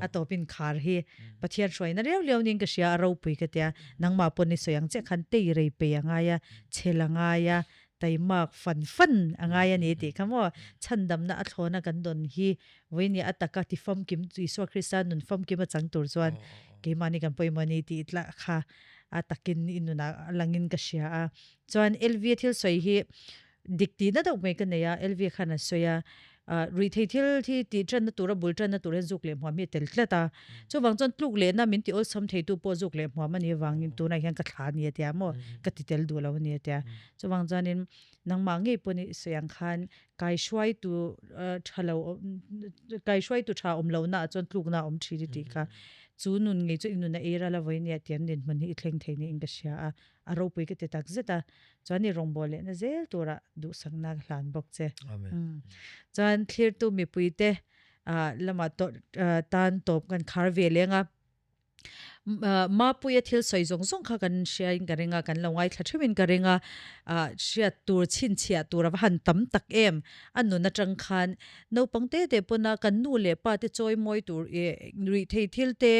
a tawpin khar hi Pathian hruaina riau riau niin ka hria a ropui ka tia nangmah pawn i sawi ang chiah khan tei rei pei a ngai a, chhel a ngai a, Taimak fan fan a ngai a ni tih kha maw? Chhandamna a thlawna kan dawn hi vawinia a taka ti famkim Isua Krista nun famkim a chang tur chuan keimahni kan pawimawh a ni tih tlah kha a takin i nunah a langin ka hria a. Chuan Elvia thil sawi hi dik tihna deuh mai ka nei a, Elvia khan a sawi a, ruihthei thil hi tih tanna tura bul tanna tur hian zuk leh hmuam hi a tel tlat a. Chuvang chuan tluk lehna min ti awlsam theitu pawh zuk leh hmuam a nih avangin tunah hian ka thla a ni a tia maw? Ka ti tel duh lo a ni a tia. Chuvang chuanin nangmah ngei pawh nih sawi ang khan kaihruaitu tha lo kaihruaitu tha awm lohna ah chuan tlukna a awm thin i tih kha chu nun ngei chu i nun a ei ral a vawi nia tih an dinhmun hi i thleng thei niin ka hria a, a ropui ka ti tak zet a, chuan i rawngbâwl lehna zel turah duhsakna ka hlan bawk che. Chuan thlirtu mipuite lamah tan tawp kan khar ve leng a. Mapuia thil sawi zawng zawng kha kan hriain ka ring a, kan lo ngaithla theuhin ka ring a, hriat tur chhinchhiah tur a va han tam tak em. A nun atang khan naupang te te pawna kan nu leh pa te chawi mawi tur ih ruih thei thil te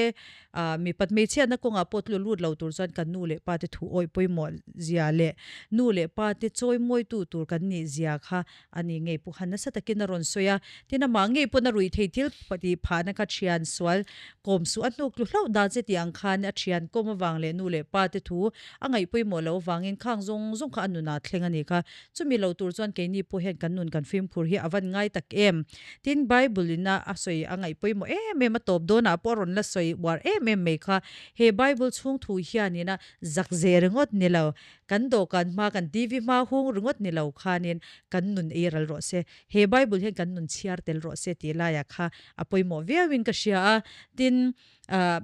mipat hmeichhiatna kawngah pawh tlu lut lo tur chuan kan nu leh pa te thu awih pawimawh zia leh nu leh pa te chawi mawi tu tur kan nih zia kha A ni ngei pawh khan nasa takin a rawn sawi a, tin amah ngei pawn a ruih thei thil tih phahna kha thian sual kawm suh a hnuk tlu hlauh dan che tih ang khan a thian kawm avang leh nu leh pa te thu a ngaih pawimawh loh avangin khang zawng zawng kha a nunah thleng a ni kha. Chumi lo tur chuan keini pawh hian kan nun kan fimkhur hi a van ngai tak em. Tin Bible in a a sawi a ngaih pawimawh em em a tawp dawnah pawh a rawn la sawi uar em em mai kha. He Bible chhung thu hianin a zak ze ringawt ni lo. Kan dawhkan hma, kan TV hma hung ringawt ni lo khanin kan nun ei ral rawh se. He Bible hian kan nun chhiar tel rawh se tih laiah kha a pawimawh viauin ka hria a. Tin, ah,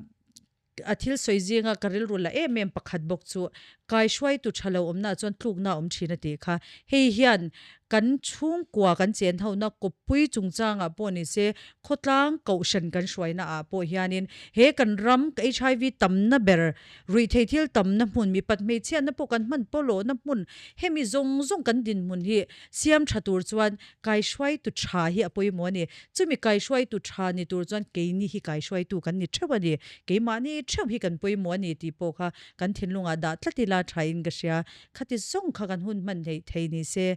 a thil sawi zinga ka rilru la em em pakhat bawk chu kaihruaitu tha lo awmnaah chuan tlukna a awm thin a tih kha. Hei hian kan chhungkua kan chen hona kawppui chungchangah pawh ni se, khawtlang kohhran kan hruainaah pawh hianin he kan ram HIV tamna ber Ruihtheih thil tamna hmun, mipat hmeichhiatna pawh kan hman pawlawhna hmun, hemi zawng zawng kan dinhmun hi siam tha tur chuan kaihruaitu tha hi a pawimawh a ni. Chumi kaihruaitu tha ni tur chuan keini hi kaihruaitu kan ni theuh a ni. Keimahni theuh hi kan pawimawh a ni tih pawh kha kan thinlungah dah tlat ila thain ka hria. Khati zawng kha kan hun hman hleih thei ni se,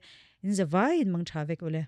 in zavaiin mang tha vek ule.